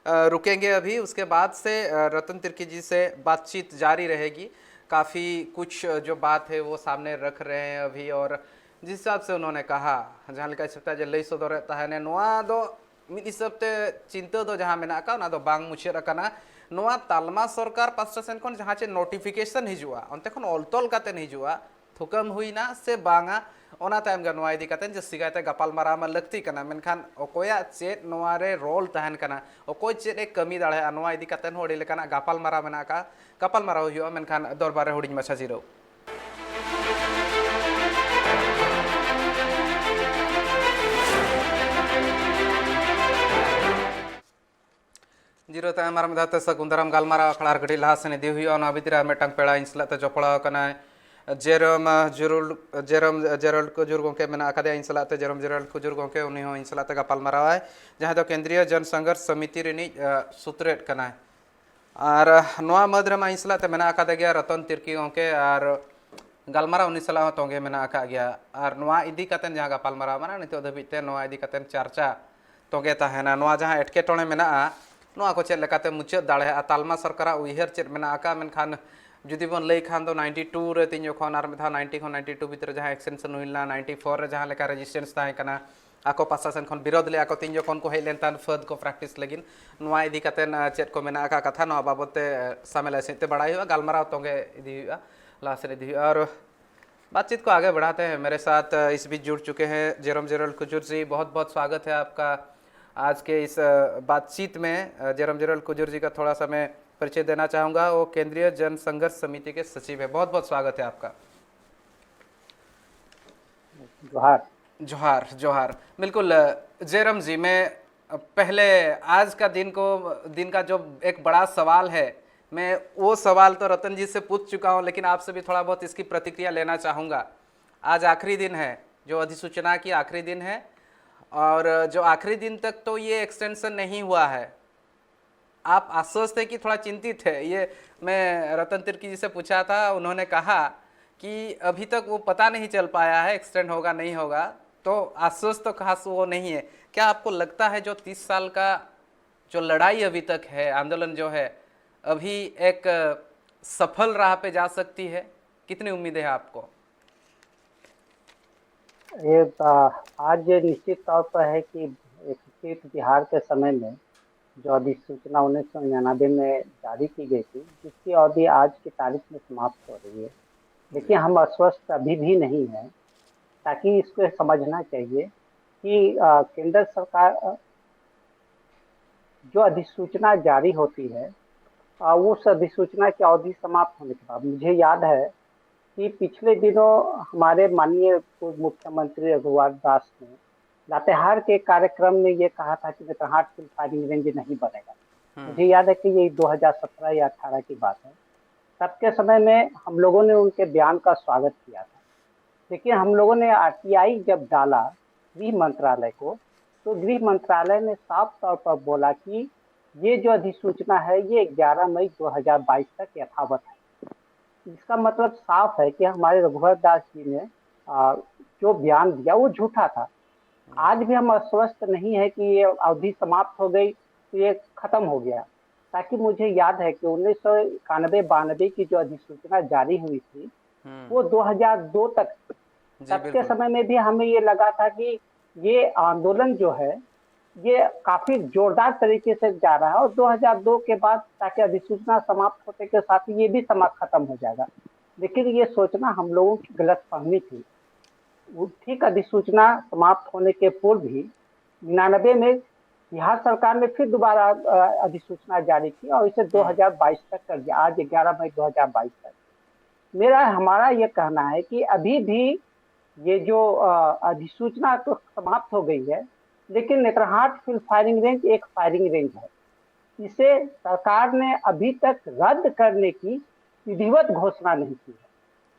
अ, रुकेंगे अभी, उसके बाद से अ, रतन तिर्की जी से बातचीत जारी रहेगी। काफ़ी कुछ अ, जो बात है वो सामने रख रहे हैं अभी, और जिस हिसाब से उन्होंने कहा, ᱡᱟᱦᱟᱸ ᱞᱮᱠᱟ ᱦᱤᱥᱟᱹᱵ ᱛᱮ ᱟᱡ ᱮ ᱞᱟᱹᱭ ᱥᱚᱫᱚᱨᱮᱫ ᱛᱟᱦᱮᱱᱟ, ᱱᱚᱣᱟ ᱫᱚ ᱢᱤᱫ ᱦᱤᱥᱟᱹᱵ ᱛᱮ ᱪᱤᱱᱛᱟᱹ ᱫᱚ ᱡᱟᱦᱟᱸ ᱢᱮᱱᱟᱜ ᱟᱠᱟᱫ, ᱚᱱᱟ ᱫᱚ ᱵᱟᱝ ᱢᱩᱪᱟᱹᱫ ᱟᱠᱟᱱᱟ᱾ ᱱᱚᱣᱟ ᱛᱟᱞᱢᱟ ᱥᱚᱨᱠᱟᱨ ᱯᱟᱥᱴᱟ ᱥᱮᱱ ᱠᱷᱚᱱ ᱡᱟᱦᱟᱸ ᱪᱮ ᱱᱳᱴᱤᱯᱷᱤᱠᱮᱥᱚᱱ ᱦᱤᱡᱩᱜᱼᱟ, ᱚᱱᱛᱮ ᱠᱷᱚᱱ ᱚᱞ ᱛᱚᱞ ᱠᱟᱛᱮ ᱦᱤᱡᱩᱜᱼᱟ, ᱛᱷᱩᱠᱟᱹᱢ ᱦᱩᱭᱱᱟ ᱥᱮ ᱵᱟᱝᱟ, ᱚᱱᱟ ᱛᱟᱭᱚᱢ ᱜᱮ ᱱᱚᱣᱟ ᱤᱫᱤ ᱠᱟᱛᱮ ᱡᱟᱹᱥᱛᱤ ᱠᱟᱭᱛᱮ ᱜᱟᱯᱟᱞ ᱢᱟᱨᱟᱣ ᱢᱟ ᱞᱟᱹᱠᱛᱤ ᱠᱟᱱᱟ, ᱢᱮᱱᱠᱷᱟᱱ ᱚᱠᱚᱭᱟᱜ ᱪᱮᱫ ᱱᱚᱣᱟ ᱨᱮ ᱨᱳᱞ ᱛᱟᱦᱮᱱ ᱠᱟᱱᱟ, ᱚᱠᱚᱭ ᱪᱮᱫ ᱮ ᱠᱟᱹᱢᱤ ᱫᱟᱲᱮᱭᱟᱜᱼᱟ, ᱱᱚᱣᱟ ᱤᱫᱤ ᱠᱟᱛᱮ ᱦᱚᱸ ᱟᱹᱰᱤ ᱞᱮᱠᱟᱱᱟᱜ ᱜᱟᱯᱟᱞ ᱢᱟᱨᱟᱣ ᱢᱮᱱᱟᱜ ᱟᱠᱟᱫᱼᱟ᱾ ᱜᱟᱯᱟᱞ ᱢᱟᱨᱟᱣ ᱦᱩᱭᱩᱜᱼᱟ, ᱢᱮᱱᱠᱷᱟᱱ ᱫᱚᱨᱵᱟᱨ ᱨᱮ ᱦᱩᱰᱤᱧ ᱢᱟᱪᱷᱟ ᱡᱤᱨᱟᱹᱣ᱾ ᱡᱤᱨᱟᱹᱣ ᱛᱟᱭᱚᱢ ᱟᱨ ᱢᱤᱫ ᱫᱷᱟᱣ ᱛᱮ ᱥᱟᱹᱜᱩᱱ ᱫᱟᱨᱟᱢ ᱜᱟᱞᱢᱟᱨᱟᱣ ᱟᱠᱷᱲᱟ ᱟᱨ ᱠᱟᱹᱴᱤᱡ ᱞᱟᱦᱟ ᱥᱮᱱ ᱤᱫᱤ ᱦᱩᱭᱩᱜᱼᱟ᱾ ᱚᱱᱟ ᱵᱷᱤᱛᱨᱤ ᱨᱮ ᱟᱨ ᱢᱤᱫᱴᱟᱝ ᱯᱮᱲᱟ ᱤᱧ ᱥᱟᱞᱟᱜ ᱛᱮ ᱡᱚᱯᱲᱟᱣ ᱟᱠᱟᱱᱟᱭ, ᱡᱮᱨᱚᱢ, ᱟᱸ, ᱡᱮᱨᱚᱞ, ᱡᱮᱨᱚᱢ, ᱡᱮᱨᱚᱞ ᱠᱩᱡᱩᱨ ᱜᱚᱢᱠᱮ ᱢᱮᱱᱟᱜ ᱟᱠᱟᱫᱮᱭᱟ ᱤᱧ ᱥᱟᱞᱟᱜ ᱛᱮ᱾ ᱡᱮᱨᱚᱢ, ᱡᱮᱨᱚᱞ ᱠᱩᱡᱩᱨ ᱜᱚᱢᱠᱮ, ᱩᱱᱤ ᱦᱚᱸ ᱤᱧ ᱥᱟᱞᱟᱜ ᱛᱮ ᱜᱟᱯᱟᱞ ᱢᱟᱨᱟᱣᱟᱭ, ᱡᱟᱦᱟᱸᱭ ᱫᱚ ᱠᱮᱱᱫᱨᱤᱭᱚ ᱡᱚᱱ ᱥᱚᱝᱜᱷᱚᱨᱥ ᱥᱚᱢᱤᱛᱤ ᱨᱤᱱᱤᱡ, ᱟᱸ, ᱥᱩᱛᱨᱮᱫ ᱠᱟᱱᱟᱭ᱾ ᱟᱨ, ᱟᱸ, ᱱᱚᱣᱟ ᱢᱟᱹᱫᱽ ᱨᱮᱢᱟ ᱤᱧ ᱥᱟᱞᱟᱜ ᱛᱮ ᱢᱮᱱᱟᱜ ᱟᱠᱟᱫᱮ ᱜᱮᱭᱟ ᱨᱚᱛᱚᱱ ᱛᱤᱨᱠᱤ ᱜᱚᱢᱠᱮ, ᱟᱨ ᱜᱟᱞᱢᱟᱨᱟᱣ ᱩᱱᱤ ᱥᱟᱞᱟᱜ ᱦᱚᱸ ᱛᱚᱸᱜᱮ ᱢᱮᱱᱟᱜ ᱟᱠᱟᱫ ᱜᱮᱭᱟ᱾ ᱟᱨ ᱱᱚᱣᱟ ᱤᱫᱤ ᱠᱟᱛᱮ ᱡᱟᱦᱟᱸ ᱜᱟᱯᱟᱞ ᱢᱟᱨᱟᱣ ᱢᱮᱱᱟᱜᱼᱟ, ᱱᱤᱛᱚᱜ ᱫᱷᱟᱹᱵᱤᱡ ᱛᱮ ᱱᱚᱣᱟ ᱤᱫᱤ ᱠᱟᱛᱮ ᱪᱟᱨᱪᱟ ᱛᱚᱸᱜᱮ ᱛᱟᱦᱮᱱᱟ᱾ ᱱᱚᱣᱟ ᱡᱟᱦᱟᱸ ᱮᱴᱠᱮᱴᱚᱬᱮ ᱢᱮᱱᱟᱜᱼᱟ, ᱱᱚᱣᱟ ᱠᱚ ᱪᱮᱫ ᱞᱮᱠᱟᱛᱮ ᱢᱩᱪᱟᱹᱫ ᱫᱟᱲᱮᱭᱟᱜᱼᱟ? ᱛᱟᱞᱢᱟ ᱥᱚᱨᱠᱟᱨᱟᱜ ᱩᱭᱦᱟᱹᱨ ᱪᱮᱫ ᱢᱮᱱᱟᱜ ᱟᱠᱟᱫᱼᱟ? ᱢᱮᱱᱠᱷᱟᱱ ᱡᱩᱫᱤ ᱵᱚᱱ ᱞᱟᱹᱭ ᱠᱷᱟᱱ ᱫᱚ ᱱᱟᱭᱤᱱᱴᱤ ᱴᱩ ᱨᱮ ᱛᱤᱧ ᱡᱚᱠᱷᱚᱱ ᱟᱨ ᱢᱤᱫ ᱫᱷᱟᱣ ᱱᱟᱭᱤᱱᱴᱤ ᱠᱷᱚᱱ ᱱᱟᱭᱤᱱᱴᱤ ᱴᱩ ᱵᱷᱤᱛᱨᱤ ᱨᱮ ᱡᱟᱦᱟᱸ ᱮᱠᱥᱴᱮᱱᱥᱚᱱ ᱦᱩᱭ ᱞᱮᱱᱟ, ᱱᱟᱭᱤᱱᱴᱤ ᱯᱷᱳᱨ ᱨᱮ ᱡᱟᱦᱟᱸ ᱞᱮᱠᱟ ᱨᱮᱡᱤᱥᱴᱮᱱᱥ ᱛᱟᱦᱮᱸ ᱠᱟᱱᱟ, ᱟᱠᱚ ᱯᱟᱥᱟ ᱥᱮᱱ ᱠᱷᱚᱱ ᱵᱤᱨᱳᱫᱷ ᱞᱮᱫᱼᱟ ᱠᱚ, ᱛᱤᱧ ᱡᱚᱠᱷᱚᱱ ᱠᱚ ᱦᱮᱡ ᱞᱮᱱ ᱛᱟᱦᱮᱸᱫ ᱯᱷᱟᱹᱫ ᱠᱚ ᱯᱨᱮᱠᱴᱤᱥ ᱞᱟᱹᱜᱤᱫ᱾ ᱱᱚᱣᱟ ᱤᱫᱤ ᱠᱟᱛᱮ ᱪᱮᱫ ᱠᱚ ᱢᱮᱱᱟᱜ ᱟᱠᱟᱫ ᱠᱟᱛᱷᱟ, ᱱᱚᱣᱟ ᱵᱟᱵᱚᱛ ᱛᱮ ᱥᱟᱢᱮᱞᱟ ᱥᱟᱺᱦᱤᱡ ᱛᱮ ᱵᱟᱲᱟᱭ ᱦᱩᱭᱩᱜᱼᱟ, ᱜᱟᱞᱢᱟᱨᱟᱣ ᱛᱚᱸᱜᱮ ᱤᱫᱤ ᱦᱩᱭᱩᱜᱼᱟ, ᱞᱟᱦᱟ ᱥᱮᱫ ᱤᱫᱤ ᱦᱩᱭᱩᱜᱼᱟ᱾ और बातचीत को आगे बढ़ाते हैं। मेरे साथ इस बीच जुड़ चुके हैं जेरोम जेरोल कुजूर जी। बहुत बहुत स्वागत है आपका आज के इस बातचीत में। जेरोम जेरोल कुजूर जी का थोड़ा सा मैं परिचय देना चाहूँगा। वो केंद्रीय जन संघर्ष समिति के सचिव है। बहुत बहुत स्वागत है आपका। जोहार। जोहार, जोहार। बिल्कुल। जेरोम जी, मैं पहले आज का दिन को दिन का जो एक बड़ा सवाल है, मैं वो सवाल तो रतन जी से पूछ चुका हूँ, लेकिन आपसे भी थोड़ा बहुत इसकी प्रतिक्रिया लेना चाहूँगा। आज आखिरी दिन है, जो अधिसूचना की आखिरी दिन है, और जो आखिरी दिन तक तो ये एक्सटेंशन नहीं हुआ है, आप आश्वस्त है कि थोड़ा चिंतित है? ये मैं रतन तिर्की जी से पूछा था, उन्होंने कहा कि अभी तक वो पता नहीं चल पाया है एक्सटेंड होगा नहीं होगा। तो आश्वस्त तो खास वो नहीं है। क्या आपको लगता है जो तीस साल का जो लड़ाई अभी तक है, आंदोलन जो है, अभी एक सफल राह पे जा सकती है? कितनी उम्मीद है आपको? ये आज निश्चित तौर पर है कि इकतीस बिहार के समय में जो अधिसूचना उन्नीस सौ निन्यानवे में जारी की गई थी, जिसकी अवधि आज की तारीख में समाप्त हो रही है, लेकिन हम आश्वस्त अभी भी नहीं हैं। ताकि इसको समझना चाहिए कि केंद्र सरकार जो अधिसूचना जारी होती है, उस अधिसूचना की अवधि समाप्त होने के बाद, मुझे याद है कि पिछले दिनों हमारे माननीय पूर्व मुख्यमंत्री रघुवर दास ने लातेहार के कार्यक्रम में ये कहा था कि नेतरहाट सिल फायरिंग रेंज नहीं बनेगा। मुझे याद है कि ये दो हज़ार सत्रह या अठारह की बात है। तब के समय में हम लोगों ने उनके बयान का स्वागत किया था, लेकिन हम लोगों ने आरटीआई जब डाला गृह मंत्रालय को, तो गृह मंत्रालय ने साफ तौर पर बोला कि ये जो अधिसूचना है, ये ग्यारह मई दो हज़ार बाईस तक यथावत है। इसका मतलब साफ है कि हमारे रघुवर दास जी ने आ, जो बयान दिया, वो झूठा था। आज भी हम आश्वस्त नहीं है कि ये अवधि समाप्त हो गई, तो ये खत्म हो गया। ताकि मुझे याद है कि उन्नीस सौ इक्यानवे बानवे की जो अधिसूचना जारी हुई थी, हम्म, वो दो हज़ार दो तक जी तब के बिल्कुल। समय में भी हमें ये लगा था कि ये आंदोलन जो है, ये काफी जोरदार तरीके से जा रहा है, और दो हज़ार दो के बाद ताकि अधिसूचना समाप्त होते के साथ ही ये भी समाप्त खत्म हो जाएगा। लेकिन ये सोचना हम लोगों की गलत फहमी थी। वो ठीक अधिसूचना समाप्त होने के पूर्व ही निन्यानवे में बिहार सरकार ने फिर दोबारा, अ, अधिसूचना जारी की और इसे दो हज़ार बाईस तक कर दिया, आज ग्यारह मई दो हज़ार बाईस तक। मेरा, हमारा ये कहना है कि अभी भी ये जो, अ, अधिसूचना तो समाप्त हो गई है, लेकिन नेतरहाट फील्ड फायरिंग रेंज एक फायरिंग रेंज है। इसे सरकार ने अभी तक रद्द करने की विधिवत घोषणा नहीं की है।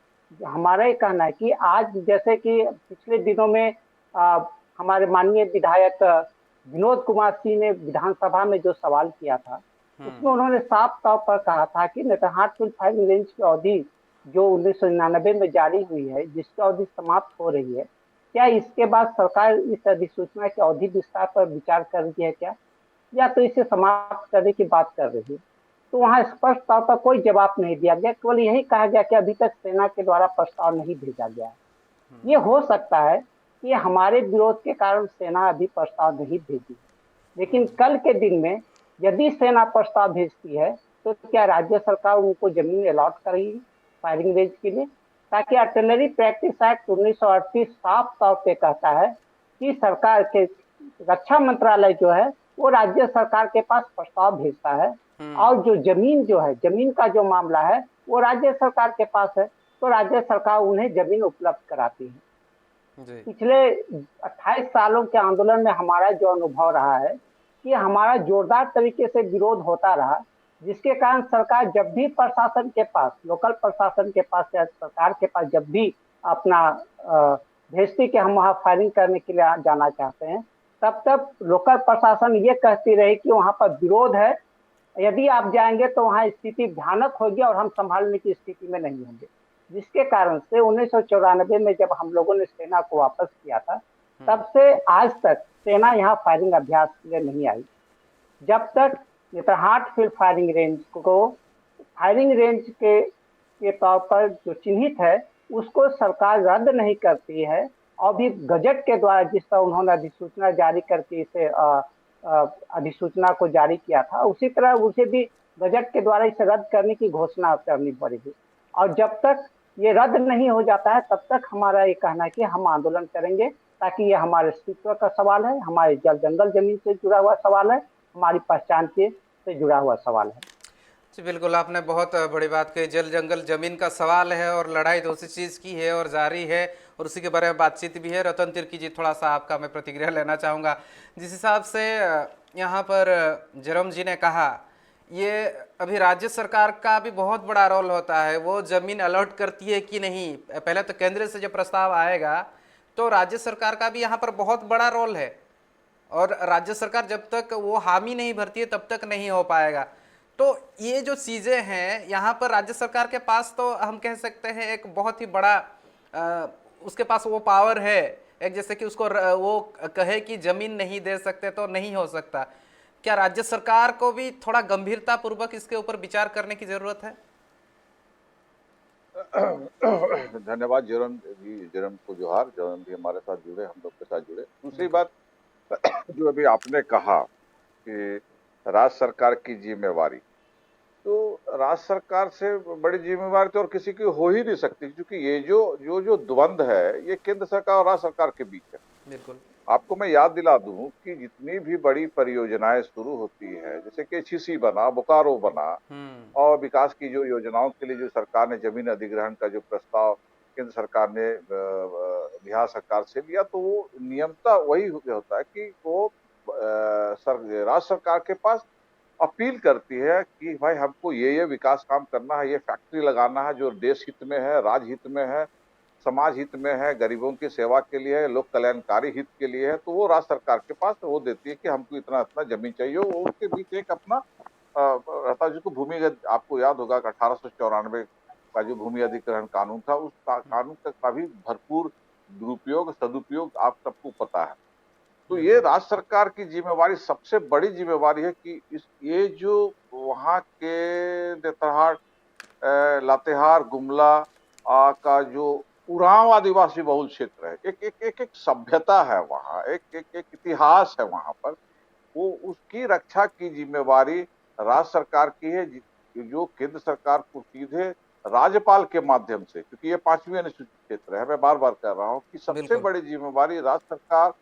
हमारा ये कहना है कि आज, जैसे कि पिछले दिनों में, अ, हमारे माननीय विधायक, अ, विनोद कुमार सिंह ने विधानसभा में जो सवाल किया था, हम्म, उसमें उन्होंने साफ तौर पर कहा था कि नेतरहाट फील्ड फायरिंग रेंज की अवधि जो उन्नीस सौ निन्यानवे में जारी हुई है, जिसकी अवधि समाप्त हो रही है, क्या इसके बाद सरकार इस अधिसूचना की अवधि विस्तार पर विचार कर रही है क्या, या तो इसे समाप्त करने की बात कर रही है? तो वहाँ स्पष्ट तौर पर कोई जवाब नहीं दिया गया, केवल यही कहा गया कि अभी तक सेना के द्वारा प्रस्ताव नहीं भेजा गया है। ये हो सकता है कि हमारे विरोध के कारण सेना अभी प्रस्ताव नहीं भेजी है, लेकिन कल के दिन में यदि सेना प्रस्ताव भेजती है, तो क्या राज्य सरकार उनको जमीन अलॉट करेगी फायरिंग रेंज के लिए? ताकि आर्टिलरी प्रैक्टिस एक्ट उन्नीस सौ अड़तीस साफ तौर पे कहता है कि सरकार के, रक्षा मंत्रालय जो है, वो राज्य सरकार के पास प्रस्ताव भेजता है, हम्म, और जो जमीन जो है, जमीन का जो मामला है, वो राज्य सरकार के पास है, तो राज्य सरकार उन्हें जमीन उपलब्ध कराती है। जी। पिछले अट्ठाईस सालों के आंदोलन में हमारा जो अनुभव रहा है कि हमारा जोरदार तरीके से विरोध होता रहा, जिसके कारण सरकार जब भी प्रशासन के पास, लोकल प्रशासन के पास या सरकार के पास जब भी अपना, अ, भेजती कि हम वहाँ फायरिंग करने के लिए जाना चाहते हैं, तब तब लोकल प्रशासन ये कहती रही कि वहाँ पर विरोध है, यदि आप जाएंगे तो वहाँ स्थिति भयानक होगी और हम संभालने की स्थिति में नहीं होंगे। जिसके कारण से उन्नीस सौ चौरानबे में जब हम लोगों ने सेना को वापस किया था, तब से आज तक सेना यहाँ फायरिंग अभ्यास के लिए नहीं आई। जब तक नेतरहाट फील्ड फायरिंग रेंज को फायरिंग रेंज के के तौर पर जो चिन्हित है, उसको सरकार रद्द नहीं करती है। और भी गजट के द्वारा, जिस तरह उन्होंने अधिसूचना जारी करके इसे अ, अ, अधिसूचना को जारी किया था, उसी तरह उसे भी गजट के द्वारा इसे रद्द करने की घोषणा करनी पड़ेगी। और जब तक ये रद्द नहीं हो जाता है, तब तक हमारा ये कहना है कि हम आंदोलन करेंगे, ताकि ये हमारे अस्तित्व का सवाल है, हमारे जल जंगल जमीन से जुड़ा हुआ सवाल है, हमारी पहचान के से जुड़ा हुआ सवाल है। जी बिल्कुल, आपने बहुत बड़ी बात कही। जल जंगल जमीन का सवाल है और लड़ाई तो उसी चीज़ की है और जारी है, और उसी के बारे में बातचीत भी है। रतन तिर्की जी, थोड़ा सा आपका मैं प्रतिक्रिया लेना चाहूँगा। जिस हिसाब से अ, यहाँ पर अ, जरम जी ने कहा, ये अभी राज्य सरकार का भी बहुत बड़ा रोल होता है, वो जमीन अलॉट करती है कि नहीं। पहले तो केंद्र से जब प्रस्ताव आएगा तो राज्य सरकार का भी यहाँ पर बहुत बड़ा रोल है, और राज्य सरकार जब तक वो हामी नहीं भरती है तब तक नहीं हो पाएगा। तो ये जो चीज़ें हैं, यहाँ पर राज्य सरकार के पास तो हम कह सकते हैं एक बहुत ही बड़ा अ, उसके पास वो पावर है, एक जैसे कि उसको र, वो कहे कि ज़मीन नहीं दे सकते तो नहीं हो सकता। क्या राज्य सरकार को भी थोड़ा गंभीरतापूर्वक इसके ऊपर विचार करने की ज़रूरत है? धन्यवाद जरम जी, जरम को जोहार। जरम भी हमारे साथ जुड़े, हम लोग के साथ जुड़े। दूसरी बात जो अभी आपने कहा कि राज्य सरकार की जिम्मेवारी, तो राज्य सरकार से बड़ी जिम्मेवारी तो और किसी की हो ही नहीं सकती, क्योंकि ये जो जो जो द्वंद है, ये केंद्र सरकार और राज्य सरकार के बीच है। बिल्कुल। आपको मैं याद दिला दूं कि जितनी भी बड़ी परियोजनाएं शुरू होती है, जैसे कि एचईसी बना, बोकारो बना, हम्म और विकास की जो योजनाओं के लिए जो सरकार ने जमीन अधिग्रहण का जो प्रस्ताव केंद्र सरकार ने अ, अ, बिहार सरकार से लिया, तो वो नियमता वही हो- होता है कि वो अ, सर, राज्य सरकार के पास अपील करती है कि भाई, हमको ये ये विकास काम करना है, ये फैक्ट्री लगाना है जो देश हित में है, राज हित में है, समाज हित में है, गरीबों की सेवा के लिए है, लोक कल्याणकारी हित के लिए है, तो वो राज्य सरकार के पास वो देती है कि हमको इतना इतना जमीन चाहिए। वो उसके बीच एक अपना अ, रहता है, जिसको भूमिगत, आपको याद होगा कि अठारह सौ चौरानवे का जो भूमि अधिग्रहण कानून था, उस का, कानून का, का भी भरपूर दुरुपयोग, सदुपयोग आप सबको पता है। तो ये राज्य सरकार की जिम्मेवारी, सबसे बड़ी जिम्मेवारी है कि इस, ये जो वहाँ के नेतरहाट, अ, लातेहार, गुमला, आ, का जो उरांव आदिवासी बहुल क्षेत्र है, एक, एक, एक, एक सभ्यता है वहाँ, एक, एक, एक इतिहास है वहाँ पर, वो उसकी रक्षा की जिम्मेवारी राज्य सरकार की है, जि-, जो केंद्र सरकार को सीधे राज्यपाल के माध्यम से, क्योंकि ये पांचवी अनुसूचित क्षेत्र है, मैं बार-बार कह रहा हूँ कि सबसे बिल्कुल। बड़ी जिम्मेवारी राज्य सरकार,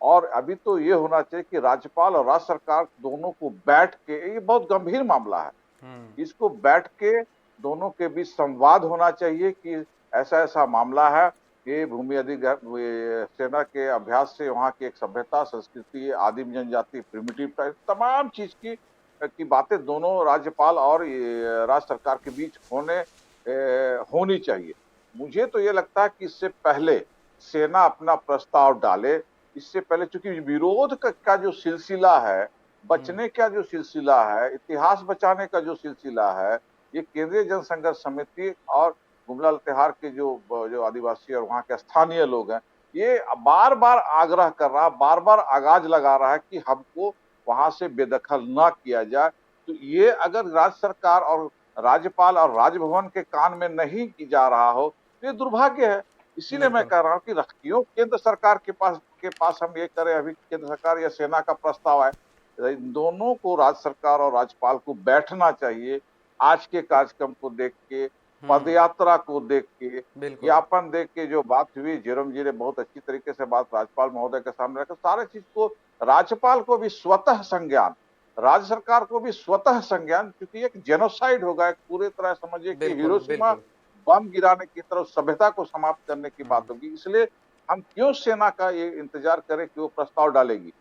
और अभी तो ये होना चाहिए कि राज्यपाल और राज्य सरकार दोनों को बैठ के, ये बहुत गंभीर मामला है, हम्म। इसको बैठ के दोनों के बीच संवाद होना चाहिए कि ऐसा ऐसा मामला है, ये भूमि अधिग्रहण, ये सेना के अभ्यास से वहाँ की एक सभ्यता, संस्कृति, आदिम जनजाति, प्रिमिटिव टाइप, तमाम चीज की, की बातें दोनों राज्यपाल और ये राज्य सरकार के बीच होने, ए, होनी चाहिए। मुझे तो ये लगता है कि इससे पहले सेना अपना प्रस्ताव डाले, इससे पहले, चूंकि विरोध का, का जो सिलसिला है, बचने का जो सिलसिला है, इतिहास बचाने का जो सिलसिला है, ये केंद्रीय जनसंघर्ष समिति और गुमला लतेहार के जो, जो आदिवासी और वहाँ के स्थानीय लोग हैं, ये बार बार आग्रह कर रहा, बार बार आगाज लगा रहा है कि हमको वहां से बेदखल ना किया जाए। तो ये अगर राज्य सरकार और राज्यपाल और राजभवन के कान में नहीं की जा रहा हो, तो ये दुर्भाग्य है। इसीलिए मैं बिल्कुल। कह रहा हूँ कि रख-, क्यों केंद्र सरकार के पास, के पास हम ये करें, अभी केंद्र सरकार या सेना का प्रस्ताव आए, इन दोनों को, राज्य सरकार और राज्यपाल को, बैठना चाहिए। आज के कार्यक्रम को देख के, हम्म। पदयात्रा को देख के, बिल्कुल। ज्ञापन देख के जो बात हुई, जेरोम जी ने बहुत अच्छी तरीके से बात राज्यपाल महोदय के सामने रखा, सारे चीज को, राज्यपाल को भी स्वतः संज्ञान, राज्य सरकार को भी स्वतः संज्ञान, क्योंकि एक जेनोसाइड होगा, एक पूरे तरह समझिए कि बिल्कुल, हिरोशिमा बिल्कुल। बम गिराने की तरफ सभ्यता को समाप्त करने की बात हम्म। होगी। इसलिए हम क्यों सेना का ये इंतजार करें कि वो प्रस्ताव डालेगी?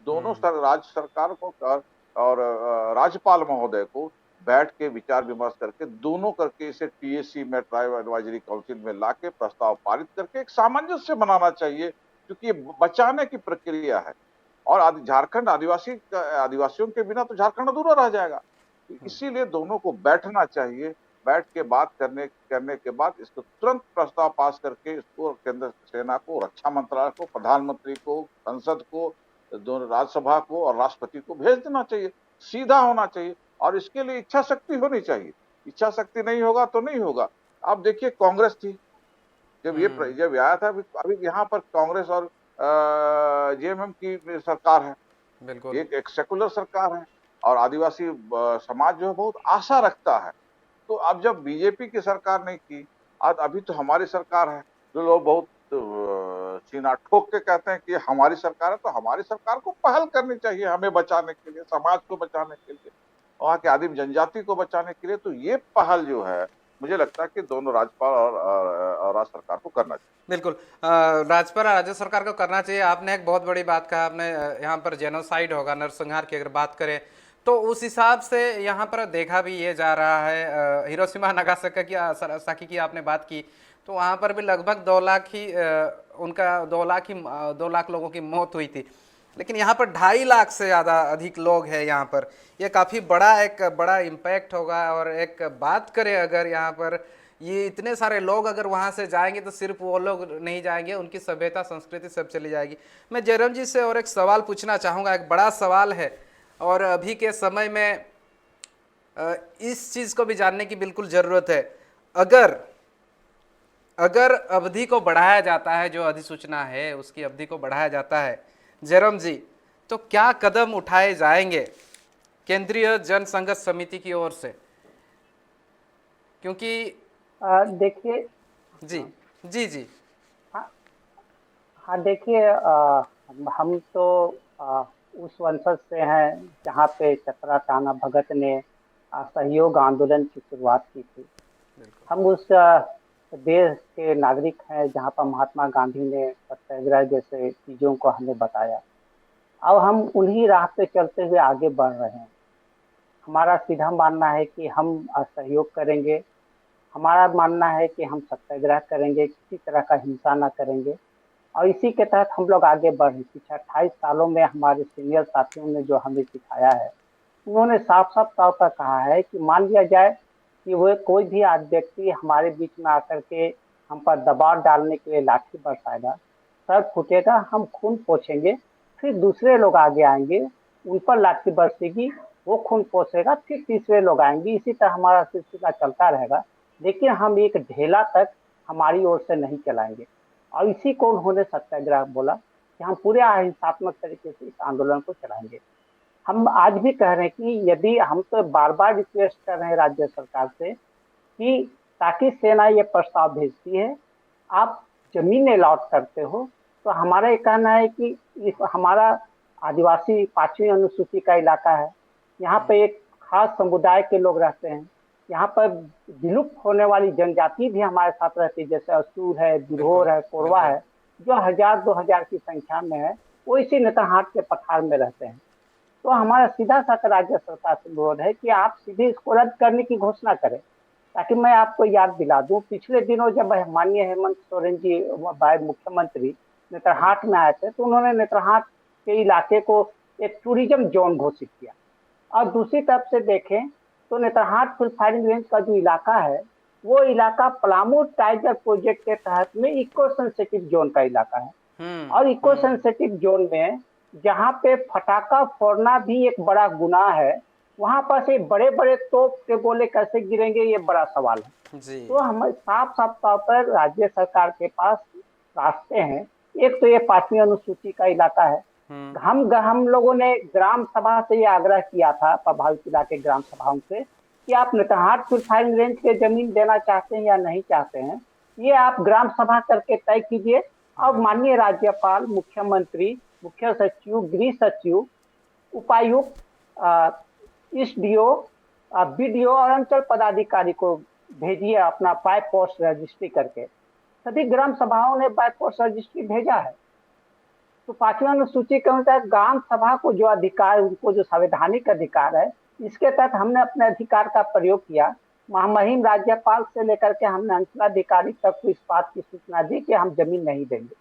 दोनों हम्म। सर, राज्य सरकार को और, और, अ, राज्यपाल महोदय को बैठ के विचार विमर्श करके, दोनों करके इसे टीएसी में, ट्राइबल एडवाइजरी काउंसिल में लाके प्रस्ताव पारित करके एक सामंजस्य बनाना चाहिए, क्योंकि ये बचाने की प्रक्रिया है। और आदि-, झारखंड आदिवासी का, आदिवासियों के बिना तो झारखंड अधूरा रह जाएगा। तो हम्म। इसीलिए दोनों को बैठना चाहिए, बैठ के बात करने करने के बाद इसको तुरंत प्रस्ताव पास करके इसको केंद्र सेना को, रक्षा मंत्रालय को, प्रधानमंत्री को, संसद को, दोनों राज्यसभा को और राष्ट्रपति को भेज देना चाहिए। सीधा होना चाहिए और इसके लिए इच्छा शक्ति होनी चाहिए। इच्छा शक्ति नहीं होगा तो नहीं होगा। आप देखिए, कांग्रेस थी, जब ये प्र- हम्म। जब ये आया था, अभी अभी यहाँ पर कांग्रेस और जेएमएम की सरकार है। बिल्कुल। एक एक सेकुलर सरकार है और आदिवासी अ, समाज जो है बहुत आशा रखता है। तो अब जब बीजेपी की सरकार नहीं थी, आज अभी तो हमारी सरकार है। जो लोग बहुत अ, सीना ठोक के कहते हैं कि हमारी सरकार है, तो हमारी सरकार को पहल करनी चाहिए हमें बचाने के लिए, समाज को बचाने के लिए, वहाँ के आदिम जनजाति को बचाने के लिए। तो ये पहल जो है, मुझे लगता है कि दोनों राज्यपाल और, और, और राज्य सरकार को करना चाहिए। बिल्कुल। अ, राज्यपाल और राज्य सरकार को करना चाहिए। आपने एक बहुत बड़ी बात कहा, आपने अ, यहाँ पर जेनोसाइड होगा, नरसंहार की अगर बात करें, तो उस हिसाब से यहाँ पर देखा भी ये जा रहा है। अ, हिरोशिमा नागासाकी की, अ, सर- साकी की आपने बात की, तो वहाँ पर भी लगभग दो लाख ही अ, उनका दो लाख ही अ, दो लाख लोगों की मौत हुई थी, लेकिन यहाँ पर ढाई लाख से ज़्यादा अधिक लोग हैं यहाँ पर। ये काफ़ी बड़ा, एक बड़ा इम्पैक्ट होगा। और एक बात करें, अगर यहाँ पर ये इतने सारे लोग अगर वहाँ से जाएंगे, तो सिर्फ वो लोग नहीं जाएंगे, उनकी सभ्यता, संस्कृति सब चली जाएगी। मैं जयराम जी से और एक सवाल पूछना चाहूँगा, एक बड़ा सवाल है, और अभी के समय में अ, इस चीज़ को भी जानने की बिल्कुल ज़रूरत है। अगर अगर अवधि को बढ़ाया जाता है, जो अधिसूचना है उसकी अवधि को बढ़ाया जाता है, जयराम जी, तो क्या कदम उठाए जाएंगे केंद्रीय जनसंघर्ष समिति की ओर से? क्योंकि अ, देखिए, जी, जी, जी। हाँ, देखिए, अ, हम हम तो अ, उस वंशज से हैं जहाँ पे चतरा टाना भगत ने अ, सहयोग आंदोलन की शुरुआत की थी। बिल्कुल। हम उस अ, देश के नागरिक हैं जहाँ पर महात्मा गांधी ने सत्याग्रह जैसे चीज़ों को हमें बताया। अब हम उन्हीं राह पे चलते हुए आगे बढ़ रहे हैं। हमारा सीधा मानना है कि हम अ, सहयोग करेंगे। हमारा मानना है कि हम सत्याग्रह करेंगे, किसी तरह का हिंसा ना करेंगे। और इसी के तहत हम लोग आगे बढ़े। पिछले अट्ठाईस सालों में हमारे सीनियर साथियों ने जो हमें सिखाया है, उन्होंने साफ साफ तौर पर कहा है कि मान लिया जाए कि वो कोई भी आज व्यक्ति हमारे बीच में आकर के हम पर दबाव डालने के लिए लाठी बरसाएगा, सर फूटेगा, हम खून पोंछेंगे, फिर दूसरे लोग आगे आएंगे, उन पर लाठी बरसेगी, वो खून पोंछेगा, फिर तीसरे लोग आएंगे। इसी तरह हमारा सिलसिला चलता रहेगा, लेकिन हम एक ढेला तक हमारी ओर से नहीं चलाएंगे। और इसी को उन्होंने सत्याग्रह बोला कि हम पूरे अहिंसात्मक तरीके से इस आंदोलन को चलाएंगे। हम आज भी कह रहे हैं कि यदि हम तो बार बार रिक्वेस्ट कर रहे हैं राज्य सरकार से कि ताकि सेना ये प्रस्ताव भेजती है, आप जमीन अलॉट करते हो, तो हमारा ये कहना है कि इस हमारा आदिवासी पांचवी अनुसूची का इलाका है, यहाँ पे एक खास समुदाय के लोग रहते हैं, यहाँ पर विलुप्त होने वाली जनजाति भी हमारे साथ रहती है, जैसे असूर है, बिरहोर है, कोरवा है, जो हजार दो हजार की संख्या में है, वो इसी नेतरहाट के पठार में रहते हैं। तो हमारा सीधा साधा राज्य सरकार से अनुरोध है कि आप सीधे इसको रद्द करने की घोषणा करें। ताकि मैं आपको याद दिला दूं, पिछले दिनों जब माननीय हेमंत सोरेन जी, बाय मुख्यमंत्री, नेतरहाट में आए थे, तो उन्होंने नेतरहाट के इलाके को एक टूरिज्म जोन घोषित किया। और दूसरी तरफ से देखें तो नेतरहाट फुल फायरिंग रेंज का जो इलाका है, वो इलाका पलामू टाइगर प्रोजेक्ट के तहत में इको सेंसिटिव जोन का इलाका है। हम्म और इको सेंसिटिव जोन में जहाँ पे फटाका फोड़ना भी एक बड़ा गुनाह है, वहां पर से बड़े बड़े तोप के गोले कैसे गिरेंगे, ये बड़ा सवाल है। जी तो हम साफ साफ तौर पर राज्य सरकार के पास रास्ते हैं। एक तो ये पांचवी अनुसूची का इलाका है। हम्म हम हम लोगों ने ग्राम सभा से ये आग्रह किया था, प्रभावित इलाके ग्राम सभाओं से, कि आप नेतरहाट फुल फायरिंग रेंज के जमीन देना चाहते हैं या नहीं चाहते हैं, ये आप ग्राम सभा करके तय कीजिए। और माननीय राज्यपाल, मुख्यमंत्री, मुख्य सचिव, गृह सचिव, उपायुक्त, एसडीओ, बीडीओ और अंचल पदाधिकारी को भेजिए अपना बाय पोस्ट रजिस्ट्री करके। सभी ग्राम सभाओं ने बाय पोस्ट रजिस्ट्री भेजा है। तो पांचवी अनुसूची के अनुसार ग्राम सभा को जो अधिकार, उनको जो संवैधानिक अधिकार है, इसके तहत हमने अपने अधिकार का प्रयोग किया। महामहिम राज्यपाल से लेकर के हमने अंचलाधिकारी तक को इस बात की सूचना दी कि हम जमीन नहीं देंगे।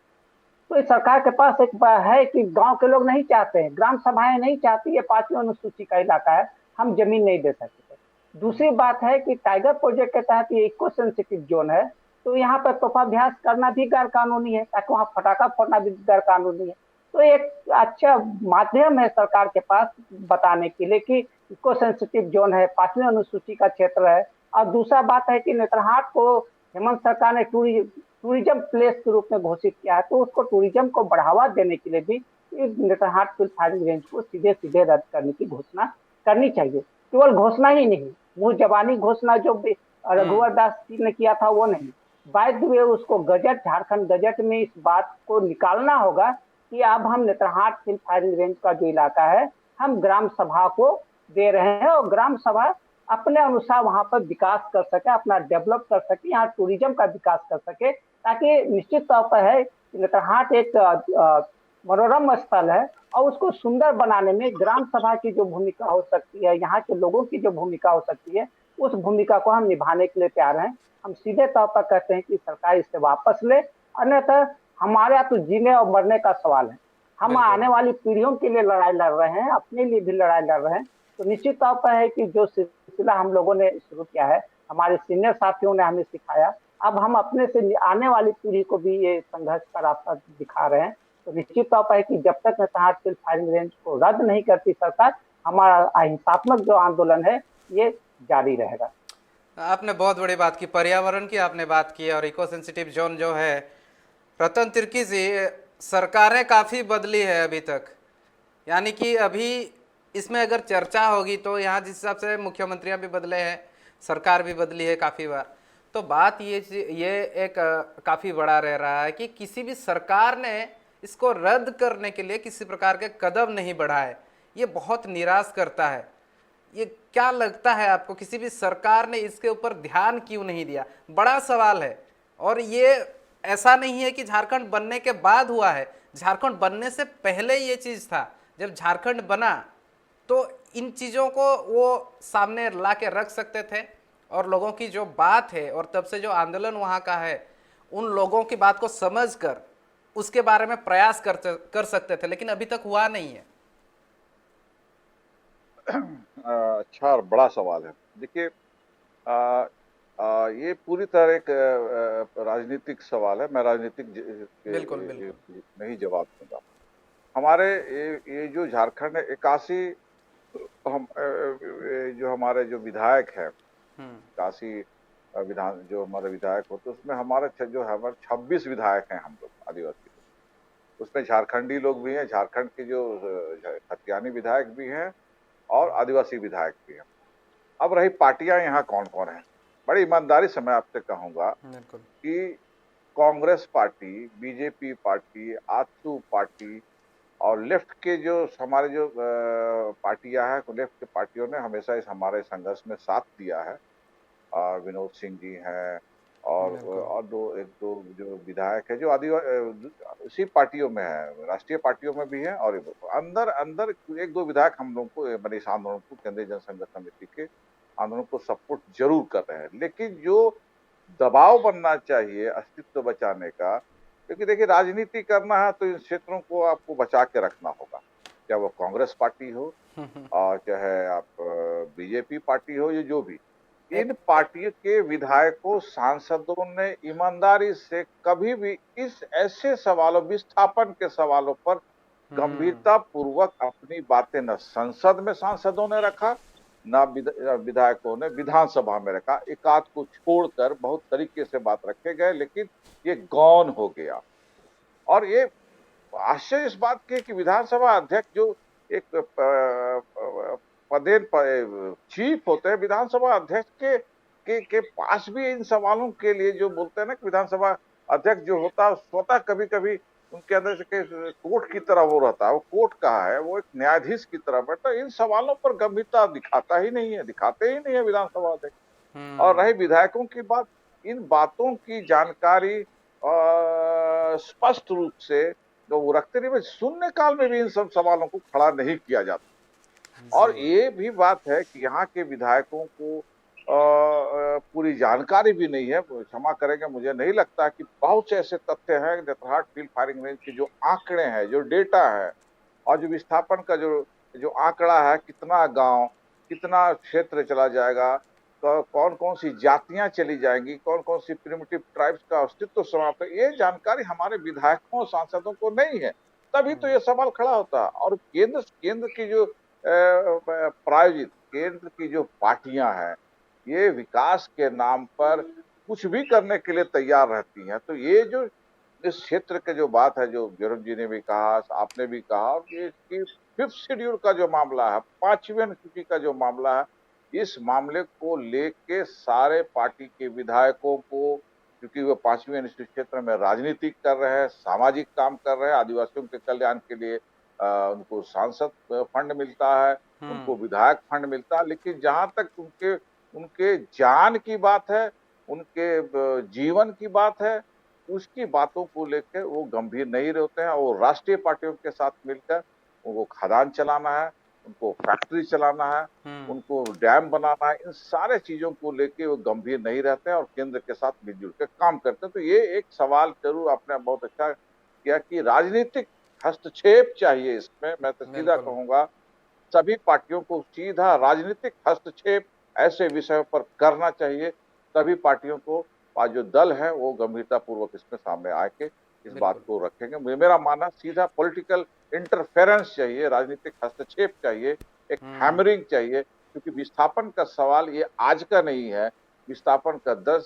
तो इस सरकार के पास एक ब- है कि गांव के लोग नहीं चाहते हैं, ग्राम सभाएं नहीं चाहती, ये पांचवी अनुसूची का इलाका है, हम जमीन नहीं दे सकते। दूसरी बात है कि टाइगर प्रोजेक्ट के तहत ये इको सेंसिटिव जोन है, तो यहाँ पर तोपाभ्यास करना भी गैर कानूनी है, ताकि वहाँ फटाखा फोड़ना भी गैर कानूनी है। तो एक अच्छा माध्यम है सरकार के पास बताने के लिए कि इको सेंसिटिव जोन है, पांचवी अनुसूची का क्षेत्र है। और दूसरा बात है कि नेतरहाट को हेमंत सरकार ने टूरि-, टूरिज्म प्लेस के रूप में घोषित किया है, तो उसको टूरिज्म को बढ़ावा देने के लिए भी इस नेतरहाट फिल्ड फायरिंग रेंज को सीधे सीधे रद्द करने की घोषणा करनी चाहिए। केवल घोषणा ही नहीं, मुंह जबानी घोषणा जो भी रघुवर दास जी ने किया था, वो नहीं। बाय द वे, उसको गजट, झारखंड गजट में इस बात को निकालना होगा कि अब हम नेतरहाट फिल्ड फायरिंग रेंज का जो इलाका है, हम ग्राम सभा को दे रहे हैं और ग्राम सभा अपने अनुसार वहां पर विकास कर सके, अपना डेवलप कर सके, यहाँ टूरिज्म का विकास कर सके, ताकि निश्चित तौर पर है कि नेतरहाट एक, अ, अ, मनोरम स्थल है और उसको सुंदर बनाने में ग्राम सभा की जो भूमिका हो सकती है, यहाँ के लोगों की जो भूमिका हो सकती है, उस भूमिका को हम निभाने के लिए तैयार हैं। हम सीधे तौर पर कहते हैं कि सरकार इसे वापस ले, अन्यथा हमारे यहाँ तो जीने और मरने का सवाल है। हम बिल्कुल। आने वाली पीढ़ियों के लिए लड़ाई लड़ रहे हैं, अपने लिए भी लड़ाई लड़ रहे हैं। तो निश्चित तौर पर है कि जो सिलसिला हम लोगों ने शुरू किया है, हमारे सीनियर साथियों ने हमें सिखाया, अब हम अपने से आने वाली पीढ़ी को भी ये संघर्ष का रास्ता दिखा रहे हैं। तो निश्चित तौर पर है कि जब तक नेतरहाट फिल्ड फायरिंग रेंज को रद्द नहीं करती सरकार, हमारा अहिंसात्मक जो आंदोलन है, ये जारी रहेगा। आपने बहुत बड़ी बात की, पर्यावरण की आपने बात की और इको सेंसिटिव जोन जो है, रतन तिर्की जी, सरकारें काफ़ी बदली है अभी तक, यानी कि अभी इसमें अगर चर्चा होगी तो यहाँ जिस हिसाब से मुख्यमंत्रियाँ भी बदले हैं, सरकार भी बदली है काफ़ी बार, तो बात ये चीज़, ये एक काफ़ी बड़ा रह रहा है कि किसी भी सरकार ने इसको रद्द करने के लिए किसी प्रकार के कदम नहीं बढ़ाए। ये बहुत निराश करता है। ये क्या लगता है आपको, किसी भी सरकार ने इसके ऊपर ध्यान क्यों नहीं दिया? बड़ा सवाल है। और ये ऐसा नहीं है कि झारखंड बनने के बाद हुआ है, झारखंड बनने से पहले ये चीज़ था। जब झारखंड बना तो इन चीज़ों को वो सामने ला के रख सकते थे और लोगों की जो बात है और तब से जो आंदोलन वहाँ का है, उन लोगों की बात को समझ कर उसके बारे में प्रयास कर कर सकते थे, लेकिन अभी तक हुआ नहीं है। अ, अच्छा और बड़ा सवाल है। देखिए, अ, अ, ये पूरी तरह एक, अ, अ, राजनीतिक सवाल है। मैं राजनीतिक ज-, के, बिल्कुल, बिल्कुल। में ही जवाब दूँगा। हमारे ये, ये जो झारखंड है, इक्यासी हम, अ, अ, ये जो हमारे जो विधायक हैं, हम्म। इक्यासी, अ, विधान, जो हमारे विधायक होते हैं, उसमें हमारे छ-, जो है, हमारे छब्बीस विधायक हैं हम लोग आदिवासी। उसमें झारखंडी लोग भी हैं, झारखंड के जो, अ, झ-, खतियानी विधायक भी हैं और आदिवासी विधायक भी हैं। अब रही पार्टियां, यहाँ कौन-कौन हैं? बड़ी ईमानदारी से मैं आपसे कहूँगा बिल्कुल। कि Congress party, BJP party, AJSU party और लेफ्ट के जो हमारे जो, अ, पार्टियां हैं, लेफ्ट के पार्टियों ने हमेशा इस हमारे संघर्ष में साथ दिया है। अ, विनोद सिंह जी हैं और, बिल्कुल। और दो, एक दो जो विधायक हैं जो आदिवा-, अ, इसी पार्टियों में हैं, राष्ट्रीय पार्टियों में भी हैं और अंदर, अंदर एक दो विधायक हम लोग को, माने इस आंदोलन को, केंद्रीय जनसंघर्ष समिति के आंदोलन को सपोर्ट जरूर कर रहे हैं। लेकिन जो दबाव बनना चाहिए अस्तित्व बचाने का, क्योंकि देखिए, राजनीति करना है तो इन क्षेत्रों को आपको बचा के रखना होगा, चाहे वो कांग्रेस पार्टी हो और चाहे आप, अ, बीजेपी पार्टी हो, ये जो भी, इन पार्टियों के विधायकों, सांसदों ने ईमानदारी से कभी भी इस ऐसे सवालों, विस्थापन के सवालों पर हम्म। गंभीरता पूर्वक अपनी बातें न संसद में सांसदों ने रखा, ना विध-, विधायकों ने विधानसभा में रखा। एक आध को छोड़कर बहुत तरीके से बात रखे गए, लेकिन ये गौन हो गया। और ये आश्चर्य इस बात की कि विधानसभा अध्यक्ष जो एक, अ, अ, पदेन प-, चीफ होते हैं, विधानसभा अध्यक्ष के, के, के पास भी इन सवालों के लिए, जो बोलते हैं ना कि विधानसभा अध्यक्ष जो होता है, स्वतः कभी-कभी उनके अंदर से के कोर्ट की तरह वो रहता है, वो कोर्ट कहा है, वो एक न्यायाधीश की तरह बैठता है। इन सवालों पर गंभीरता दिखाता ही नहीं है, दिखाते ही नहीं है विधानसभा अध्यक्ष। हम्म। और रही विधायकों की बात, इन बातों की जानकारी, अ, स्पष्ट रूप से जो वो रखते नहीं, शून्यकाल में भी इन सब सवालों को खड़ा नहीं किया जाता। और जी। ये भी बात है कि यहाँ के विधायकों को, अ, अ, पूरी जानकारी भी नहीं है। क्षमा करेंगे, मुझे नहीं लगता कि बहुत से ऐसे तथ्य हैं नेतरहाट फील्ड फायरिंग रेंज के जो आंकड़े हैं, जो डेटा है और जो विस्थापन का जो, जो आंकड़ा है, कितना गांव, कितना क्षेत्र चला जाएगा, कौन कौन सी जातियां चली जाएंगी, कौन कौन सी प्रिमिटिव ट्राइब्स का अस्तित्व समाप्त है, ये जानकारी हमारे विधायकों सांसदों को नहीं है। तभी तो ये सवाल खड़ा होता है। और केंद्र केंद्र की जो प्रायोजित केंद्र की जो पार्टियां हैं, ये विकास के नाम पर कुछ भी करने के लिए तैयार रहती हैं। तो ये जो इस क्षेत्र के जो बात है, जो जयराम जी ने भी कहा, आपने भी कहा, और ये कि फिफ्थ शेड्यूल का जो मामला है, पांचवी अनुसूची का जो मामला है, इस मामले को लेके सारे पार्टी के विधायकों को, क्योंकि वो पांचवी अनुसूची क्षेत्र में राजनीति कर रहे हैं, सामाजिक काम कर रहे हैं, आदिवासियों के कल्याण के लिए उनको सांसद फंड मिलता है, उनको विधायक फंड मिलता है, लेकिन जहां तक उनके उनके जान की बात है, उनके जीवन की बात है, उसकी बातों को लेकर वो गंभीर नहीं रहते हैं। वो राष्ट्रीय पार्टियों के साथ मिलकर उनको खदान चलाना है, उनको फैक्ट्री चलाना है, उनको डैम बनाना है, इन सारे चीजों को लेके वो गंभीर नहीं रहते हैं और केंद्र के साथ मिलजुल के काम करते हैं। तो ये एक सवाल जरूर आपने बहुत अच्छा किया कि राजनीतिक हस्तक्षेप चाहिए इसमें। मैं तो सीधा कहूंगा, सभी पार्टियों को सीधा राजनीतिक हस्तक्षेप ऐसे विषयों पर करना चाहिए, तभी पार्टियों को आज जो दल है वो गंभीरतापूर्वक इसमें सामने आके इस बात को रखेंगे। मुझे मेरा मानना, सीधा पॉलिटिकल इंटरफेरेंस चाहिए, राजनीतिक हस्तक्षेप चाहिए, एक हैमरिंग चाहिए, क्योंकि विस्थापन का सवाल ये आज का नहीं है। विस्थापन का दर्द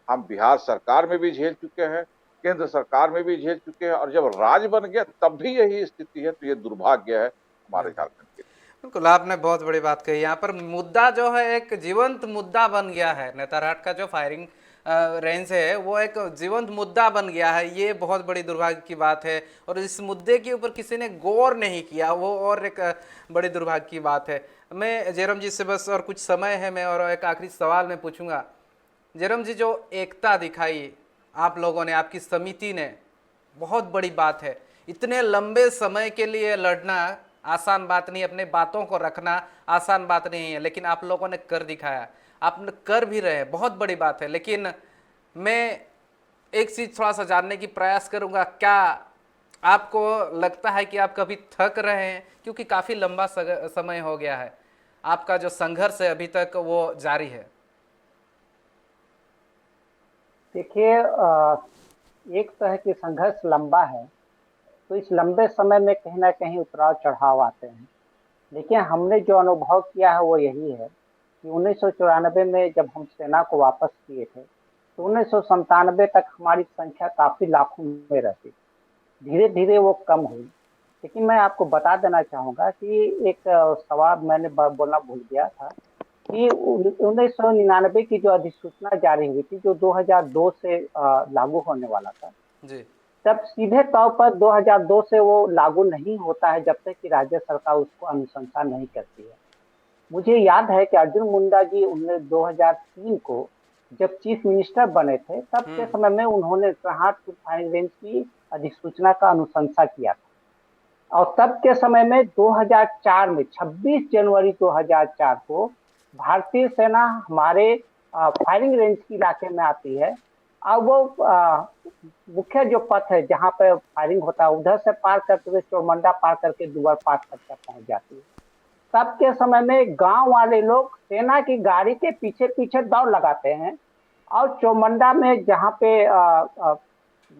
हम बिहार सरकार में भी झेल चुके हैं, केंद्र सरकार में भी झेल चुके हैं, और जब राज बन गया तब भी यही स्थिति है, तो ये दुर्भाग्य है हमारे झारखंड के। बिल्कुल, आपने बहुत बड़ी बात कही। यहाँ पर मुद्दा जो है एक जीवंत मुद्दा बन गया है। नेतारहाट का जो फायरिंग रेंज है वो एक जीवंत मुद्दा बन गया है, ये बहुत बड़ी दुर्भाग्य की बात है। और इस मुद्दे के ऊपर किसी ने गौर नहीं किया, वो और एक बड़ी दुर्भाग्य की बात है। मैं जयराम जी से बस और कुछ समय है, मैं और एक आखिरी सवाल मैं पूछूंगा। जयराम जी, जो एकता दिखाई आप लोगों ने, आपकी समिति ने, बहुत बड़ी बात है। इतने लंबे समय के लिए लड़ना आसान बात नहीं, अपने बातों को रखना आसान बात नहीं है, लेकिन आप लोगों ने कर दिखाया, आप कर भी रहे हैं, बहुत बड़ी बात है। लेकिन मैं एक चीज़ थोड़ा सा जानने की प्रयास करूँगा, क्या आपको लगता है कि आप कभी थक रहे हैं, क्योंकि काफ़ी लंबा समय हो गया है? आपका जो संघर्ष है अभी तक वो जारी है? देखिए, अ, एक तो है कि संघर्ष लंबा है, तो इस लंबे समय में कहीं ना कहीं उतराव चढ़ाव आते हैं। लेकिन हमने जो अनुभव किया है वो यही है कि उन्नीस सौ चौरानबे में जब हम सेना को वापस किए थे, तो उन्नीस सौ संतानबे तक हमारी संख्या काफी लाखों में रहती थी। धीरे धीरे वो कम हुई। लेकिन मैं आपको बता देना चाहूंगा कि एक, अ, सवाल मैंने ब-, बोलना भूल गया था कि उन-, उन्नीस सौ निन्यानबे की जो अधिसूचना जारी हुई थी, जो दो हज़ार दो से, अ, लागू होने वाला था, जी। तब सीधे तौर पर दो हज़ार दो से वो लागू नहीं होता है जब तक कि राज्य सरकार उसको अनुशंसा नहीं करती है। मुझे याद है कि अर्जुन मुंडा जी उन्नीस, दो हज़ार तीन को जब चीफ मिनिस्टर बने थे, तब के हम्म। समय में उन्होंने रतरहाट फूड फायरिंग रेंज की अधिसूचना का अनुशंसा किया था। और तब के समय में दो हज़ार चार में, छब्बीस जनवरी दो हज़ार चार को भारतीय सेना हमारे, अ, फायरिंग रेंज के इलाके में आती है। और वो, अ, मुख्य जो पथ है जहाँ पे फायरिंग होता है, उधर से पार करते हुए चौमंडा पार करके दुबर पार तक पहुंच जाती है। तब के समय में गांव वाले लोग सेना की गाड़ी के पीछे पीछे दौड़ लगाते हैं और चौमंडा में जहाँ पे, अ, अ,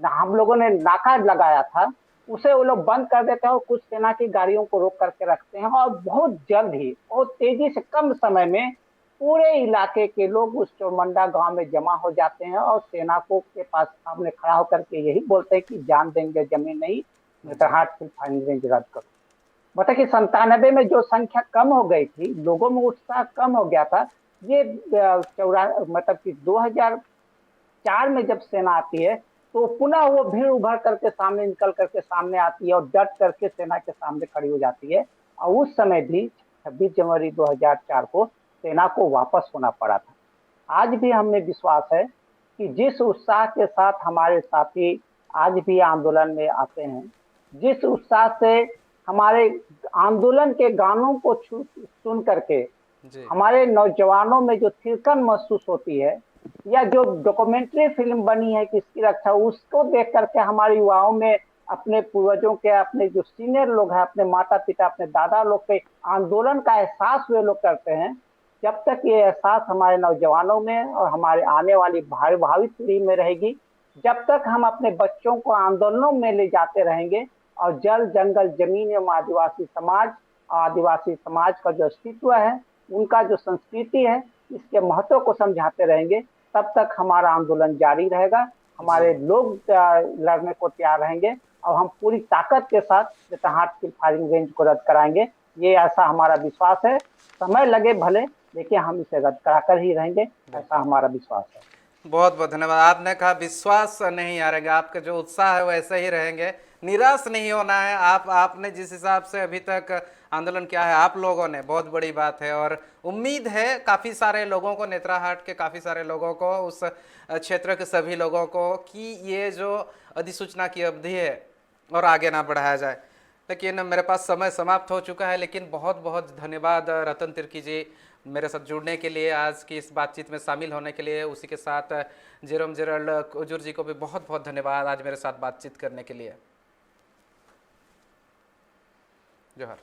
हम लोगों ने नाका लगाया था, उसे वो लोग बंद कर देते हैं और कुछ सेना की गाड़ियों को रोक करके रखते हैं और बहुत जल्द ही, बहुत तेजी से, कम समय में पूरे इलाके के लोग उस चौमंडा गांव में जमा हो जाते हैं और सेना को के पास सामने खड़ा होकर के यही बोलते हैं कि जान देंगे जमीन नहीं, रतरहाट फूड फायरिंग रेंज रद्द करो। मतलब कि संतानबे में जो संख्या कम हो गई थी, लोगों में उत्साह कम हो गया था, ये, अ, चौरा-, मतलब कि दो हज़ार चार में जब सेना आती है, तो पुनः वो भीड़ उभर करके सामने निकल करके सामने आती है और डट करके सेना के सामने खड़ी हो जाती है। और उस समय भी छब्बीस जनवरी दो हज़ार चार को सेना को वापस होना पड़ा था। आज भी हमें विश्वास है कि जिस उत्साह के साथ हमारे साथी आज भी आंदोलन में आते हैं, जिस उत्साह से हमारे आंदोलन के गानों को छु-, सुन करके जी। हमारे नौजवानों में जो थिरकन महसूस होती है, या जो डॉक्यूमेंट्री फिल्म बनी है किसकी रक्षा, उसको देख करके हमारे युवाओं में अपने पूर्वजों के, अपने जो सीनियर लोग हैं, अपने माता पिता, अपने दादा लोग के आंदोलन का एहसास वे लोग करते हैं, जब तक ये एहसास हमारे नौजवानों में और हमारे आने वाली भावी भावी पीढ़ी में रहेगी, जब तक हम अपने बच्चों को आंदोलनों में ले जाते रहेंगे और जल, जंगल, जमीन एवं आदिवासी समाज, आदिवासी समाज का जो अस्तित्व है, उनका जो संस्कृति है, इसके महत्व को समझाते रहेंगे, तब तक हमारा आंदोलन जारी रहेगा। हमारे लोग लड़ने को तैयार रहेंगे और हम पूरी ताकत के साथ बेतहाट की फायरिंग रेंज को रद्द कराएंगे। ये ऐसा हमारा विश्वास है। समय लगे भले, लेकिन हम इसे रद्द कराकर ही रहेंगे, ऐसा हमारा विश्वास है। बहुत बहुत धन्यवाद। आपने कहा विश्वास नहीं हारेंगे, आपका जो उत्साह है वैसे ही रहेंगे, निराश नहीं होना है। आप आपने जिस हिसाब से अभी तक आंदोलन किया है आप लोगों ने, बहुत बड़ी बात है। और उम्मीद है काफ़ी सारे लोगों को, नेतराहाट के काफ़ी सारे लोगों को, उस क्षेत्र के सभी लोगों को, कि ये जो अधिसूचना की अवधि है और आगे ना बढ़ाया जाए। लेकिन मेरे पास समय समाप्त हो चुका है, लेकिन बहुत बहुत धन्यवाद रतन तिर्की जी, मेरे साथ जुड़ने के लिए, आज की इस बातचीत में शामिल होने के लिए। उसी के साथ जेरोम जेराल्ड कुजूर जी को भी बहुत बहुत धन्यवाद आज मेरे साथ बातचीत करने के लिए। जोहार।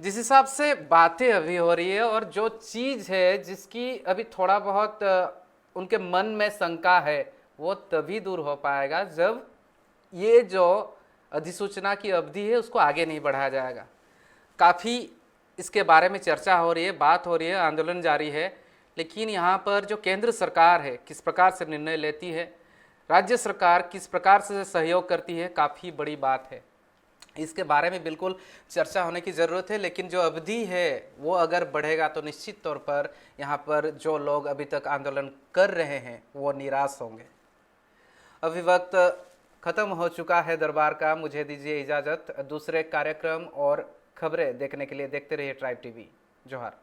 जिस हिसाब से बातें अभी हो रही है और जो चीज़ है जिसकी अभी थोड़ा बहुत उनके मन में शंका है, वो तभी दूर हो पाएगा जब ये जो अधिसूचना की अवधि है उसको आगे नहीं बढ़ाया जाएगा। काफ़ी इसके बारे में चर्चा हो रही है, बात हो रही है, आंदोलन जारी है, लेकिन यहाँ पर जो केंद्र सरकार है किस प्रकार से निर्णय लेती है, राज्य सरकार किस प्रकार से सहयोग करती है, काफ़ी बड़ी बात है। इसके बारे में बिल्कुल चर्चा होने की ज़रूरत है, लेकिन जो अवधि है वो अगर बढ़ेगा तो निश्चित तौर पर यहाँ पर जो लोग अभी तक आंदोलन कर रहे हैं वो निराश होंगे। अभी वक्त ख़त्म हो चुका है दरबार का, मुझे दीजिए इजाज़त। दूसरे कार्यक्रम और खबरें देखने के लिए देखते रहिए ट्राइब टीवी। जोहार।